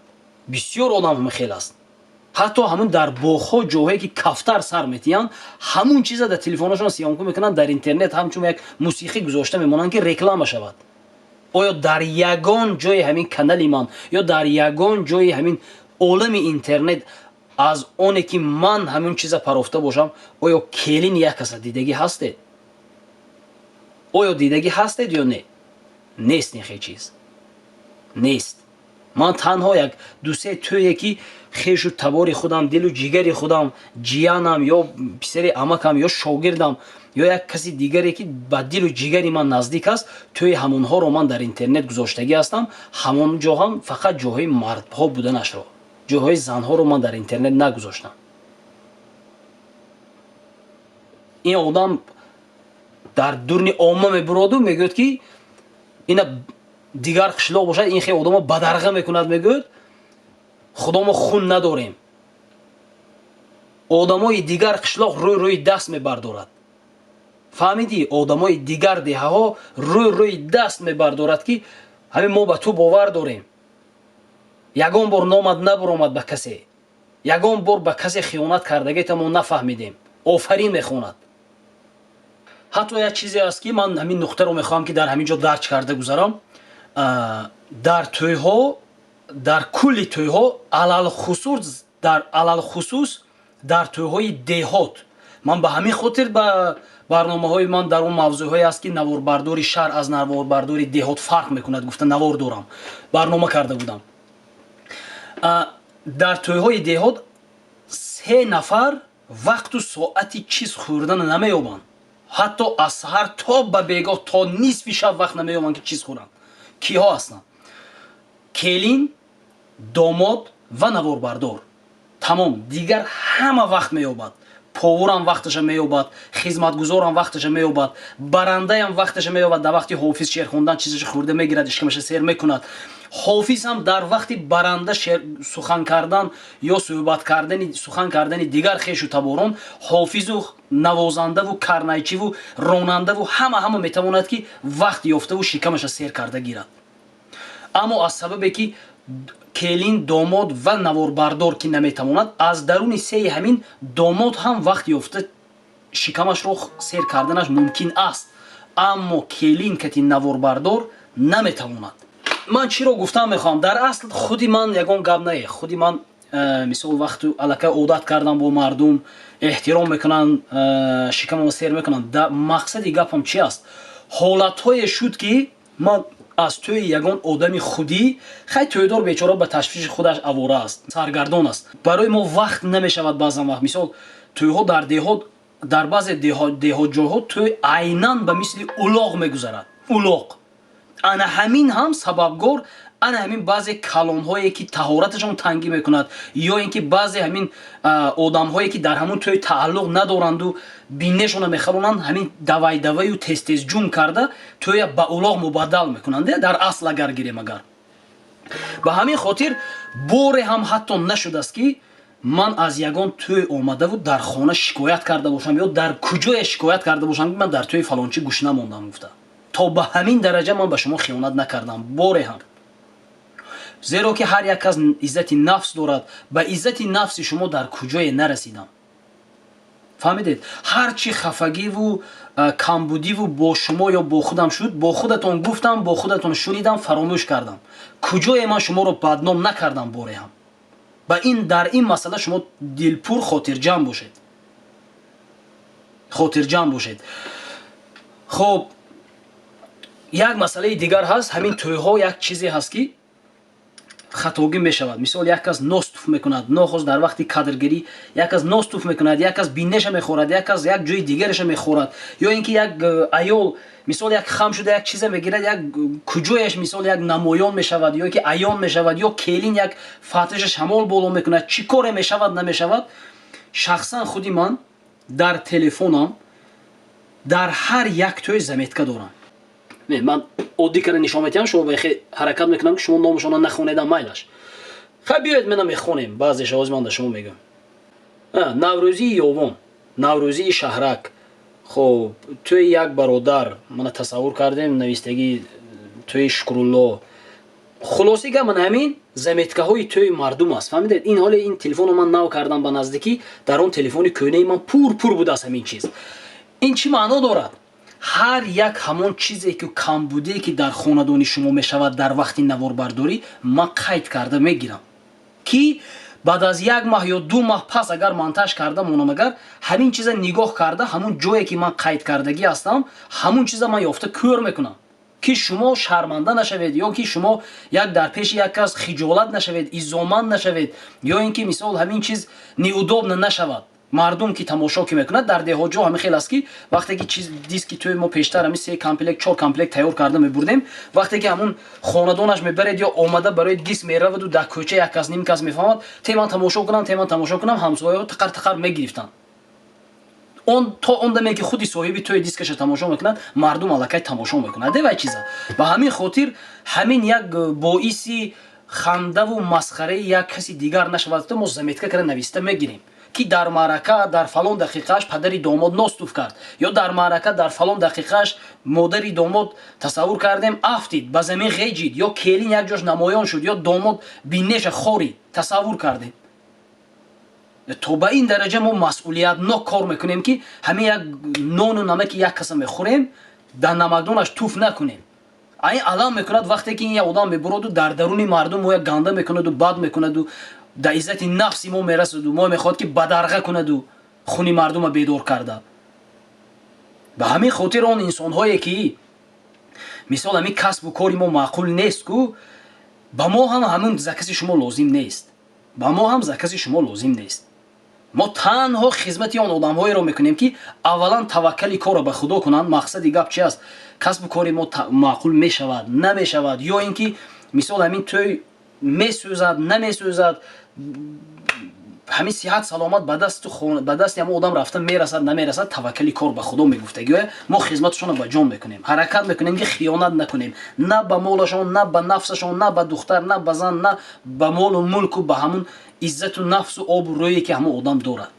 Бисёр одам ҳамин хел аст. Ҳатто ҳамун дар боғҳо, ҷоҳое, ки кафтар сар метиҳанд, ҳамун чиза дар телефонашон съёмка мекунанд, дар интернет ҳамчун як мусиқӣ гузошта мемонанд, ки реклама шавад. Оё дар ягон ҷои ҳамин канали ман ё дар ягон ҷои ҳамин олами интернет аз оне, ки ман ҳамин чиза парофта бошам, оё келин як каса дидагӣ ҳастед? Оё дидагӣ ҳастед ё не? Нест, ин хел чиз нест. Ман танҳо як дусе тӯе, ки хешу табори худам, дилу ҷигари худам, ҷиянам ё писари амакам ё шогирдам ё як каси дигаре, ки ба дилу ҷигари ман наздик аст, тӯи ҳамонҳоро ман дар интернет гузоштагӣ ҳастам. Ҳамон ҷо ҳам фақат ҷоҳои мардҳо буданашро, ҷоҳои занҳоро ман дар интернет нагузоштам. Ин одам дар дурни омма мебуроду мегӯяд, ки ина дигар қишлоқ бошад, ин хел одамо бадарға мекунад. Мегӯяд, худо, мо хун надорем. Одамои дигар қишлоқ рӯй рӯи даст мебардорад, фаҳмидӣ? Одамои дигар деҳаҳо рӯй рӯи даст мебардорад, ки ҳамин мо ба ту бовар дорем, ягон бор номат набуромад, ба касе, ягон бор ба касе хиёнат кардагита мо нафаҳмидем, офарин мехонад. Ҳатто як чизе аст, ки ман ҳамин нуқтаро мехоҳам, ки дар ҳамин ҷо дарҷ карда гузарам. Дар тӯйҳо, дар кулли тӯйҳо, алалхусус дар тӯйҳои деҳот, ман ба ҳамин хотир ба барномаҳои ман дар он мавзӯъҳое аст, ки наворбардори шаҳр аз наворбардори деҳот фарқ мекунад, гуфта навор дорам, барнома карда будам. Дар тӯйҳои деҳот се нафар вақту соати чиз хӯрдана намеёбанд. Ҳатто аз саҳар то ба бегоҳ, то нисфи шаб вақт намеёбанд, ки чиз хӯранд. Киҳо ҳастанд? Келин, домод ва наворбардор, тамом. Дигар ҳама вақт меёбад: повурам вақташа меёбад, хизматгузорам вақташа меёбад, барандаям вақташа меёбад. Дар вақти ҳофиз шеър хондан чизаша хӯрда мегирад, ишкамаша сер мекунад. Ҳофиз ҳам дар вақти баранда шеър сухан кардан ё суҳбат кардани, сухан кардани дигар хешу таборон, ҳофизу навозандаву карнайчиву ронандаву ҳама ҳама метавонад, ки вақт ёфтаву шикамаша сер карда гирад. Аммо аз сабабе, ки келин, домод ва наворбардор ки наметавонад, аз даруни сеи ҳамин домод ҳам вақт ёфта шикамашро сер карданаш мумкин аст, аммо келин кати наворбардор наметавонад. Ман чиро гуфтан мехоҳам? Дар асл худи ман ягон гап нае. Худи ман мисол, вақту аллакай одат кардам, бо мардум эҳтиром мекунанд, шикамаро сер мекунанд. Мақсади гапам чи аст? Ҳолатҳое шуд, ки ман аз тӯи ягон одами худӣ, хай, тӯйдор бечора ба ташвиши худаш авора аст, саргардон аст, барои мо вақт намешавад. Баъзан вақт, мисол, тӯйҳо дар деҳот Дар баъзе деҳотҷойҳо тӯй айнан ба мисли улоқ мегузарад, улоқ. Ана ҳамин ҳам сабабгор, ана ҳамин баъзе калонҳое, ки таҳораташон тангӣ мекунад, ё ин ки баъзе ҳамин одамҳое, ки дар ҳамун тӯй тааллуқ надоранду бинешона мехаронанд, ҳамин давай-даваю тез-тез ҷум карда тӯя ба улоқ мубаддал мекунанд. Дар асл агар гирем, агар ба ҳамин хотир боре ҳам ҳатто нашудааст, ки ман аз ягон тӯй омадаву дар хона шикоят карда бошам ё дар куҷое шикоят карда бошам, ки ман дар тӯи фалончӣ гӯшна мондам гуфта. То ба ҳамин дараҷа ман ба шумо хиёнат накардам боре ҳам, зеро ки ҳар як кас иззати нафс дорад. Ба иззати нафси шумо дар куҷое нарасидам, фаҳмидед? Ҳар чӣ хафагиву камбудиву бо шумо ё бо худам шуд, бо худатон гуфтам, бо худатон шунидам, фаромӯш кардам. Куҷое ман шуморо бадном накардам боре ҳам. Ба ин дар ин масъала шумо дилпур хотирҷамъ бошед, хотирҷамъ бошед. Хуб, як масъалаи дигар ҳаст. Ҳамин тӯйҳо як чизе ҳаст, ки хатогӣ мешавад. Мисол, як кас нос туф мекунад нохост дар вақти кадргирӣ, як кас нос туф мекунад, як кас бинеша мехӯрад, як кас як ҷои дигареша мехӯрад, ё ин ки як аёл, мисол, як хам шуда як чизе мегирад, як куҷояш, мисол, як намоён мешавад ё ки аён мешавад, ё келин як фатиша шамол боло мекунад. Чӣ коре мешавад, намешавад, шахсан худи ман дар телефонам дар ҳар як тӯй заметка дорам. Ман оддӣ карда нишон метиҳам, шумо бахе ҳаракат мекунам, ки шумо номашонро нахонедам, майлаш. Хай, биёед, мена мехонем баъзеша. Ҳозир ман да шумо мегӯям: Наврӯзии Ёвон, Наврӯзии Шаҳрак, хоб, тӯи як бародар, мана тасаввур кардем, навистагӣ тӯи Шукрулло. Хулоси гап, ман ҳамин заметкаҳои тӯи мардум аст, фаҳмидед? Ин ҳоле ин телефонро ман нав кардам ба наздикӣ, дар он телефони кӯҳнаи ман пур пур будааст ҳамин чиз. Ин чӣ маъно дорад? Ҳар як ҳамон чизе ки камбудие, ки дар хонадони шумо мешавад дар вақти наворбардорӣ, ман қайд карда мегирам, ки баъд аз як маҳ ё 2 маҳ пас агар монтаж карда монам, агар ҳамин чиза нигоҳ карда, ҳамун ҷое ки ман қайд кардагӣ ҳастам, ҳамун чиза ман ёфта кӯр мекунам, ки шумо шарманда нашавед ё ки шумо як дар пеши як кас хиҷолат нашавед, изоманд нашавед, ё ин ки, мисол, ҳамин чиз неудобно нашавад. Мардум ки тамошо ки мекунад, дар деҳотҷо ҳамин хел аст, ки вақте ки чиз диски тӯи мо пештар ҳамин се комплект, чор комплект тайёр карда мебурдем, вақте ки ҳамун хонадонаш мебаред ё омада барои диск мераваду дар кӯча як кас, ним кас мефаҳмад: те ман тамошо кунам, те ман тамошо кунам. Ҳамсояҳо тақар тақар мегирифтанд. Он то он даме ки худи соҳиби тӯи дискаша тамошо мекунад, мардум аллакай тамошо мекунад вай чиза. Ба ҳамин хотир ҳамин як боиси хандаву масхараи як каси дигар нашавад, мо заметка карда нависта мегирем, ки дар маърака дар фалон дақиқааш падари домод нос туф кард ё дар маърака дар фалон дақиқааш модари домод, тасаввур кардем, афтид, ба замин ғеҷид, ё келин як ҷош намоён шуд, ё домод бинеша хорид, тасаввур кардем. То ба ин дараҷа мо масъулиятнок кор мекунем, ки ҳамин як нону намаки як каса мехӯрем, дар намакдонаш туф накунем. Ин алам мекунад, вақте ки ин як одам мебуроду дар даруни мардум мо як ганда мекунаду, бад мекунаду, дар иззати нафси мо мерасаду, мо мехоҳад, ки бадарға кунаду хуни мардума бедор карда. Ба ҳамин хотир он инсонҳое ки, мисол, ҳамин касбу кори мо маъқул нест ку, ба мо ҳам ҳамун закази шумо лозим нест, ба мо ҳам закази шумо лозим нест. Мо танҳо хизмати он одамҳоеро мекунем, ки аввалан таваккали корро ба Худо кунанд. Мақсади гап чи аст? Касбу кори мо маъқул мешавад, намешавад, ё ин ки, мисол, ҳамин тӯй месӯзад, намесӯзад, ҳамин сиҳат саломат ба дасти ҳамон одам рафта мерасад, намерасад, таваккали кор ба Худо мегуфтагиҳоя. Мо хизматашонро ба ҷон мекунем, ҳаракат мекунем, ки хиёнат накунем на ба молашон, на ба нафсашон, на ба духтар, на ба зан, на ба молу мулку, ба ҳамун иззату нафсу обу рӯе, ки ҳамон одам дорад.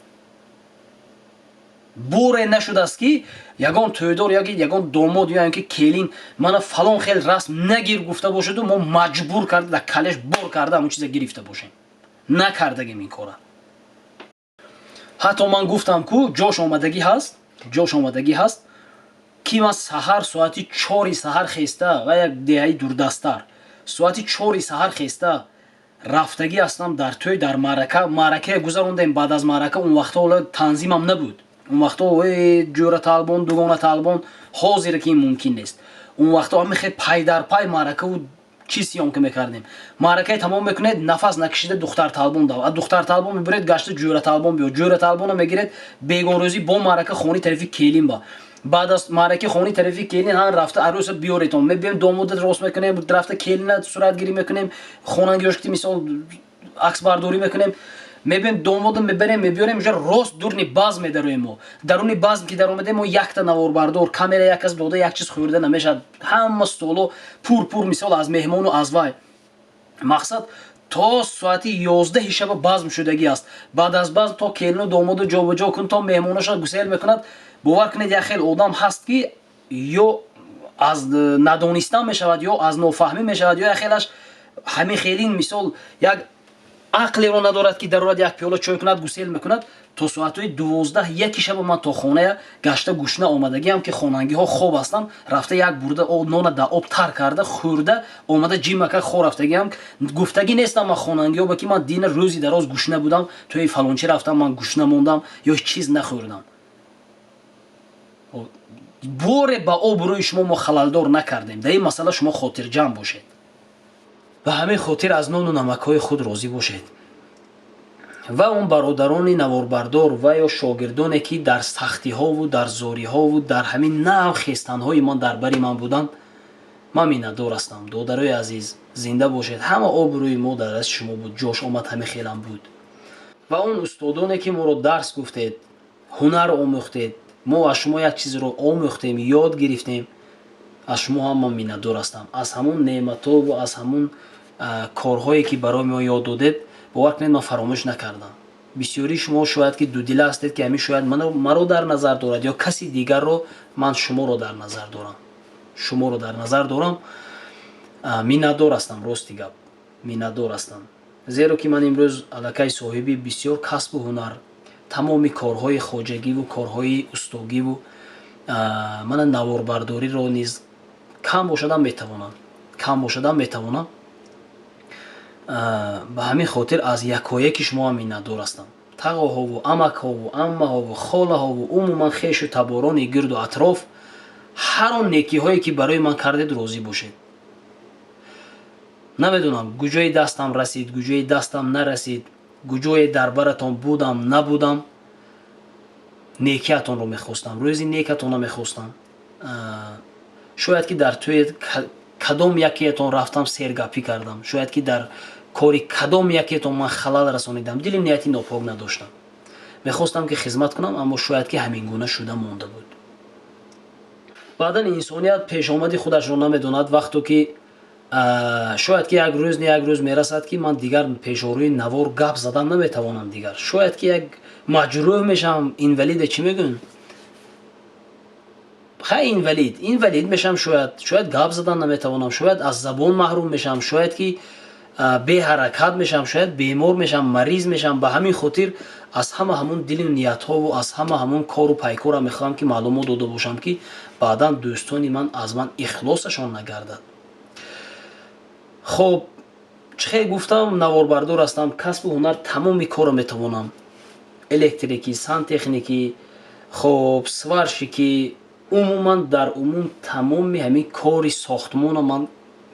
Боре нашудааст, ки ягон тӯйдор ё ягон домод ё ки келин мана фалон хел расм нагир гуфта бошаду, мо маҷбур карда, дар калеш бор карда ҳамон чиза гирифта бошем. Накардагем ин кора. Ҳатто ман гуфтам ку, ҷош омадагӣ ҳаст, ҷош омадагӣ ҳаст, ки ман саҳар соати 4-и саҳар хеста ва як деҳаи дурдасттар соати 4-и саҳар хеста рафтагӣ ҳастам дар тӯй, дар маърака. Маъракае гузарондем. Баъд аз маърака, он вақтҳо ҳоло танзимам набуд, он вақтҳо ҷӯра талбон, дугона талбон, ҳозире ки ин мумкин нест. Он вақтҳо ҳамин хел пайдарпай маъракаву Чӣ съёмка мекардем? Маъракаи тамом мекунед, нафас накишида духтарталбон дав, а духтарталбон мебуред, гашта ҷӯраталбон биё, ҷӯраталбона мегиред, бегонрӯзӣ бо маърака хони тарафи келин ба. Баъд аз маъраки хони тарафи келин ҳан рафта арӯса биёретон, мебием, домода рост мекунем, рафта келина суратгирӣ мекунем, хонангиёшкти мисол аксбардорӣ мекунем, мебием, домода мебарем, мебиёрем, уже рост дурни базм медароем. Мо даруни базм ки даромадем, мо якта наворбардор, камера як кас дода, як чиз хӯрда намешавад. Ҳама столо пур пур, мисол, аз меҳмону аз вай. Мақсад, то соати 11-и шаба базм шудагӣ аст. Баъд аз базм то келину домоду ҷобаҷо кун, то меҳмоноша гусел мекунад. Бовар кунед, як хел одам ҳаст, ки ё аз надонистан мешавад, ё аз нофаҳмӣ мешавад, ё як хелаш ҳамин хелин, мисол, як ақлеро надорад, ки дарорад, як пиёла чой кунад, гусел мекунад. То соатҳои 12, 1 шаба ман то хоная гашта гушна омадагиам, ки хонангиҳо хоб ҳастанд, рафта як бурда нона да об тар карда хӯрда омада, ҷимака хо рафтагиам. Гуфтагӣ нестам ман хонангиҳо ба ки ман дина рӯзи дароз гушна будам, тои фалончӣ рафтам, ман гушна мондам ё чиз нахӯрдам. Боре ба обрӯи шумо мо халалдор накардем. Дар ин масъала шумо хотирҷамъ бошед. Ба ҳамин хотир аз нону намакҳои худ розӣ бошед. Ва он бародарони наворбардор ва ё шогирдоне, ки дар сахтиҳову дар зориҳову дар ҳамин нав хестанҳои ман дар бари ман буданд, ман миннатдор ҳастам. Додарои азиз, зинда бошед. Ҳама обрӯи мо дар дасти шумо буд, ҷош омад, ҳамин хелам буд. Ва он устодоне, ки моро дарс гуфтед, ҳунар омӯхтед, мо аз шумо як чизро омӯхтем, ёд гирифтем, аз шумо ҳам ман миннатдор ҳастам. Аз ҳамун неъматову аз ҳамун корҳое, ки барои мо ёд додед, бовар кунед, ман фаромӯш накардам. Бисёрии шумо шояд ки дудила ҳастед, ки ҳамин шояд маро дар назар дорад ё каси дигарро. Ман шуморо дар назар дорам, шуморо дар назар дорам. Миннатдор ҳастам, рости гап, миннатдор ҳастам, зеро ки ман имрӯз аллакай соҳиби бисёр касбу ҳунар, тамоми корҳои хоҷагиву корҳои устогиву мана наворбардориро низ кам бошадам метавонам, кам бошадам метавонам. Ба ҳамин хотир аз якояки шумо ҳам миннатдор ҳастам. Тағоҳову амакҳову аммаҳову холаҳову умуман хешу таборони гирду атроф, ҳар он некиҳое, ки барои ман кардед, розӣ бошед. Намедонам, куҷои дастам расид, куҷои дастам нарасид, куҷое дар баратон будам, набудам, некиатонро мехостам, рӯзи некатонро мехостам. Шояд ки дар тӯи кадом якеятон рафтам, сергапӣ кардам, шояд ки дар кори кадом якеятон ман халал расонидам, дили нияти нопок надоштам, мехостам, ки хизмат кунам, аммо шояд ки ҳамин гуна шуда монда буд. Баъдан инсоният пешомади худашро намедонад. Вақто ки шояд ки як рӯз, не, як рӯз мерасад, ки ман дигар пешорӯи навор гап задан наметавонам, дигар шояд ки як маҷрӯҳ мешавам, инвалиде, чӣ мегӯем, хай, инвалид мешавам, шояд гап задан наметавонам, шояд аз забон маҳрум мешавам, шояд ки беҳаракат мешавам, шояд бемор мешавам, мариз мешавам. Ба ҳамин хотир аз ҳама ҳамун дилу ниятҳову аз ҳама ҳамун кору пайкора мехоҳам, ки маълумот дода бошам, ки баъдан дӯстони ман аз ман ихлосашон нагардад. Хоб, чӣ хел гуфтам, наворбардор ҳастам, касбу ҳунар, тамоми корро метавонам: электрикӣ, сантехникӣ, хоб, сварщикӣ, умуман, дар умум тамоми ҳамин кори сохтмона ман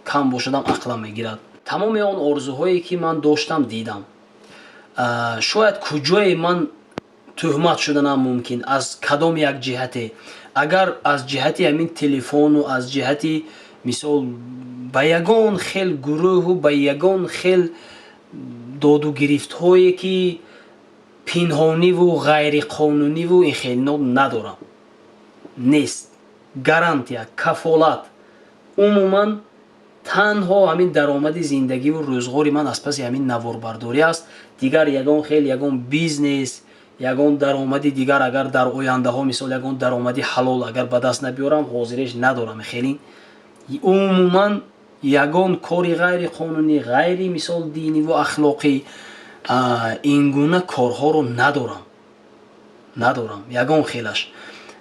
кам бошадам ақлам мегирад. Тамоми он орзуҳое, ки ман доштам, дидам. Шояд куҷое ман тӯҳмат шуданам мумкин, аз кадом як ҷиҳате, агар аз ҷиҳати ҳамин телефону аз ҷиҳати, мисол, ба ягон хел гурӯҳу ба ягон хел додугирифтҳое, ки пинҳониву ғайриқонуниву ин хелино надорам, нест, гарантия, кафолат. Умуман танҳо ҳамин даромади зиндагиву рӯзғори ман аз паси ҳамин наворбардорӣ аст. Дигар ягон хел, ягон бизнес, ягон даромади дигар, агар дар ояндаҳо, мисол, ягон даромади ҳалол агар ба даст набиёрам, ҳозиреш надорам. Хелин умуман ягон кори ғайриқонунӣ, ғайри, мисол, диниву ахлоқӣ, ин гуна корҳоро надорам, надорам ягон хелаш.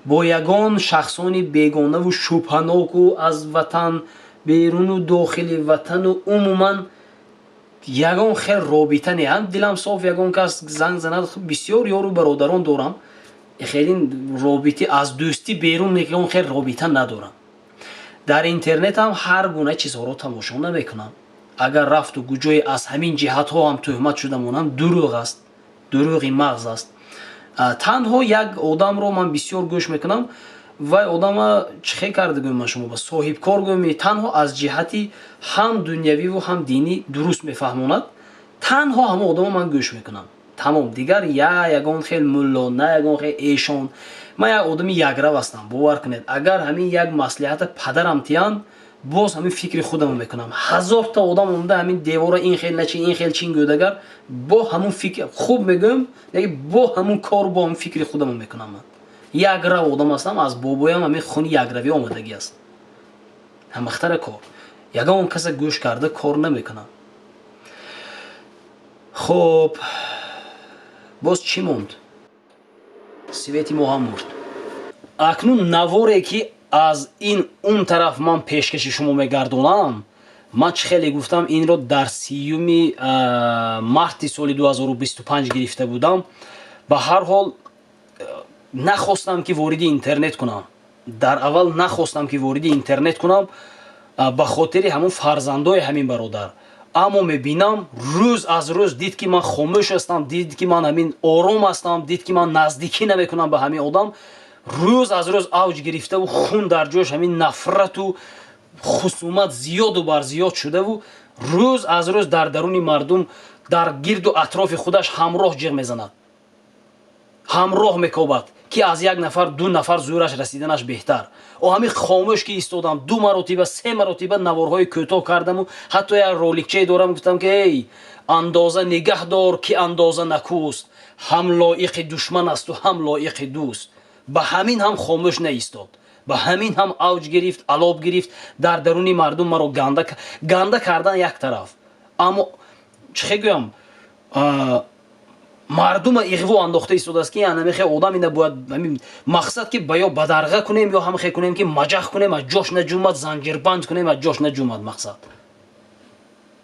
Бо ягон шахсони бегонаву шубҳаноку аз ватан беруну дохили ватану умуман ягон хел робита не. Ҳам дилам соф, ягон кас занг занад, бисёр ёру бародарон дорам, хелин робити аз дӯстӣ берун ягон хел робита надорам. Дар интернет ҳам ҳар гуна чизҳоро тамошо намекунам. Агар рафту гуҷое аз ҳамин ҷиҳатҳо ҳам тӯҳмат шуда монам, дурӯғ аст, дурӯғи мағз аст. Танҳо як одамро ман бисёр гӯш мекунам. Вай одама чӣ хел карда гӯем, ман шумо ба соҳибкор гӯем, танҳо аз ҷиҳати ҳам дунявиву ҳам динӣ дуруст мефаҳмонад. Танҳо ҳамон одама ман гӯш мекунам, тамом. Дигар я ягон хел мулло, на ягон хел эшон. Ман як одами якрав ҳастам, бовар кунед. Агар ҳамин як маслиҳата падарам тиянд, боз ҳамин фикри худамро мекунам. Ҳазорта одам омада, ҳамин девора ин хел начи, ин хел чин гӯяд, агар бо ҳамун фикр хуб мегӯям, бо ҳамун кор, бо ҳамун фикри худамро мекунам. Ман якрав одам ҳастам, аз бобоям ҳамин хуни якравӣ омадагӣ аст. Ҳамахтара кор, ягон каса гӯш карда кор намекунам. Хуб, боз чӣ монд? Свети мо ҳам мурд. Акнун наворе, ки аз ин он тараф ман пешкаши шумо мегардонам, ман чӣ хеле гуфтам, инро дар 30-юми марти соли 2025 гирифта будам. Ба ҳар ҳол, нахостам, ки вориди интернет кунам. Дар аввал нахостам, ки вориди интернет кунам, ба хотири ҳамун фарзандои ҳамин бародар. Аммо мебинам, рӯз аз рӯз дид, ки ман хомӯш ҳастам, дид, ки ман ҳамин ором ҳастам, дид, ки ман наздикӣ намекунам ба ҳамин одам, рӯз аз рӯз авҷ гирифтаву хун дар ҷош, ҳамин нафрату хусумат зиёду бар зиёд шудаву рӯз аз рӯз дар даруни мардум, дар гирду атрофи худаш ҳамроҳ ҷиғ мезанад, ҳамроҳ мекобад, ки аз як нафар ду нафар зӯраш расиданаш беҳтар. О ҳамин хомӯш ки истодам, ду маротиба, се маротиба наворҳои кӯтоҳ кардаму ҳатто як роликчае дорам, гуфтам, ки эй, андоза нигаҳ дор, ки андоза накӯст, ҳам лоиқи душман асту ҳам лоиқи дӯст. Ба ҳамин ҳам хомӯш наистод, ба ҳамин ҳам авҷ гирифт, алоб гирифт. Дар даруни мардум маро ганда кардан як тараф, аммо чӣ хел гӯям, мардума иғво андохта истодааст, ки анамихе одам ина бояд мақсад, ки ба ё бадарға кунем, ё ҳамхе кунем, ки маҷах кунем, аз ҷош наҷумад, занҷирбанд кунем, аз ҷош наҷумад мақсад.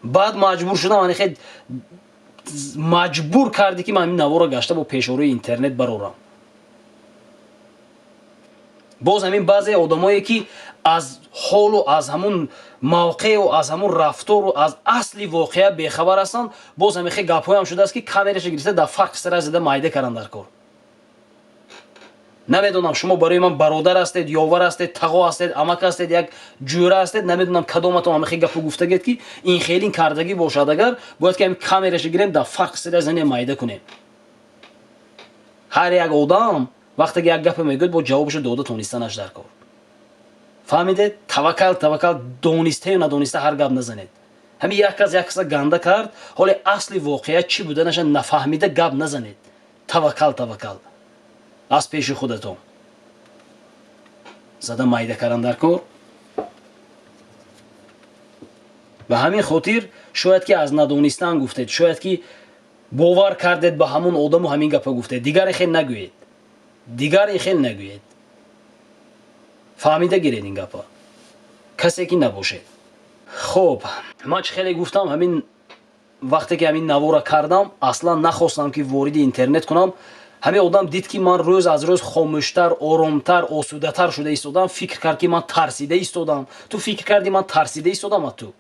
Баъд маҷбур шудам, анихе маҷбур карди, ки ман ҳамин навора гашта бо пешорои интернет барорам. Боз ҳамин баъзе одамое, ки аз ҳолу аз ҳамун мавқеу аз ҳамун рафтору аз асли воқеа бехабар ҳастанд, боз ҳамихе гапҳоям шудааст, ки камераша гирифта, дар фарқ сара зада майда кардан дар кор. Намедонам, шумо барои ман бародар ҳастед, ёвар ҳастед, тағо ҳастед, амак ҳастед, як ҷӯра ҳастед, намедонам, кадоматон ҳамихе гапу гуфтагед, ки ин хелин кардагӣ бошад. Агар бояд, ки ҳамин камераша гирем, дар фарқ сара зане майда кунем. Ҳар як одам вақте ки як гапе мегӯяд, бо ҷавобашо дода тонистанаш дар кор. Фаҳмидед? Таваккал, таваккал, донистаю надониста ҳар гап назанед. Ҳамин як кас як каса ганда кард, ҳоле асли воқеа чӣ буданаша нафаҳмида гап назанед. Таваккал, таваккал, аз пеши худатон зада майда кардан дар кор. Ба ҳамин хотир шояд, ки аз надонистан гуфтед, шояд, ки бовар кардед ба ҳамон одаму ҳамин гапа гуфтед. Дигаре хел нагӯед, дигаре хел нагӯед. Фаҳмида гиред ин гапа, касе ки набошед. Хуб, ман чӣ хеле гуфтам, ҳамин вақте ки ҳамин навора кардам, аслан нахостам, ки вориди интернет кунам. Ҳамин одам дид, ки ман рӯз аз рӯз хомӯштар, оромтар, осудатар шуда истодам, фикр кард, ки ман тарсида истодам. Ту фикр кардӣ, ман тарсида истодам аз ту?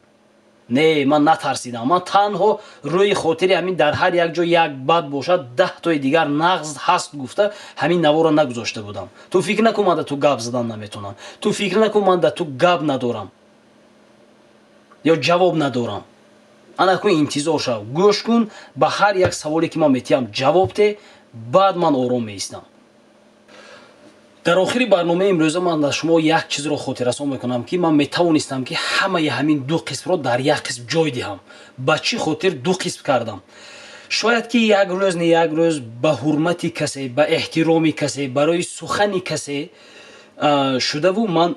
Не, ман натарсидам. Ман танҳо рӯи хотири ҳамин дар ҳар як ҷо як бад бошад, 10 тои дигар нағз ҳаст гуфта, ҳамин наворо нагузошта будам. Ту фикр накун, ман да ту гап задан наметонам. Ту фикр накун, ман да ту гап надорам ё ҷавоб надорам. Ана кун, интизор шав, гӯш кун, ба ҳар як саволе, ки ман метиҳам, ҷавоб те, баъд ман ором меистам. Дар охири барномаи имрӯза ман аз шумо як чизро хотиррасон мекунам, ки ман метавонистам, ки ҳамаи ҳамин ду қисмро дар як қисм ҷой диҳам. Ба чӣ хотир ду қисм кардам? Шояд, ки як рӯз, не як рӯз, ба ҳурмати касе, ба эҳтироми касе, барои сухани касе шудаву ман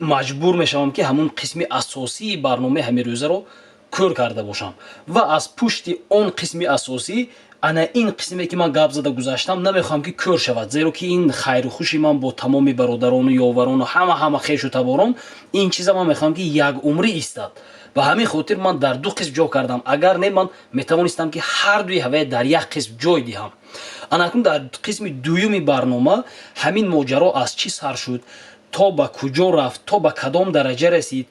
маҷбур мешавам, ки ҳамун қисми асосии барномаи ҳамин рӯзаро кӯр карда бошам ва аз пушти он қисми асосӣ ана ин қисме, ки ман гап зада гузаштам, намехоҳам, ки кӯр шавад, зеро ки ин хайру хуши ман бо тамоми бародарону ёварону ҳама хешу таборон, ин чиза ман мехоҳам, ки як умрӣ истад. Ба ҳамин хотир ман дар ду қисм ҷо кардам. Агар не, ман метавонистам, ки ҳар дуи ҳавая дар як қисм ҷой диҳам. Ана акнун дар қисми дуюми барнома ҳамин моҷаро аз чӣ сар шуд. То ба куҷо рафт, то ба кадом дараҷа расид,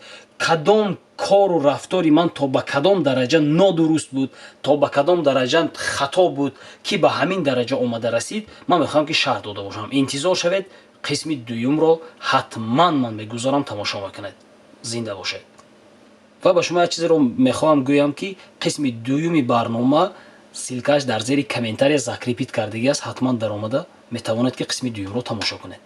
кадом кору рафтори ман то ба кадом дараҷа нодуруст буд, то ба кадом дараҷа хато буд, ки ба ҳамин дараҷа омада расид, ман мехоҳам, ки шарҳ дода бошам. Интизор шавед, қисми дуюмро ҳатман ман мегузорам, тамошо мекунед. Зинда бошед. Ва ба шумо як чизеро мехоҳам гӯям, ки қисми дуюми барнома ссылка аш дар зери комментария закрепить кардагӣ аст. Ҳатман даромада метавонед, ки қисми дуюмро тамошо кунед.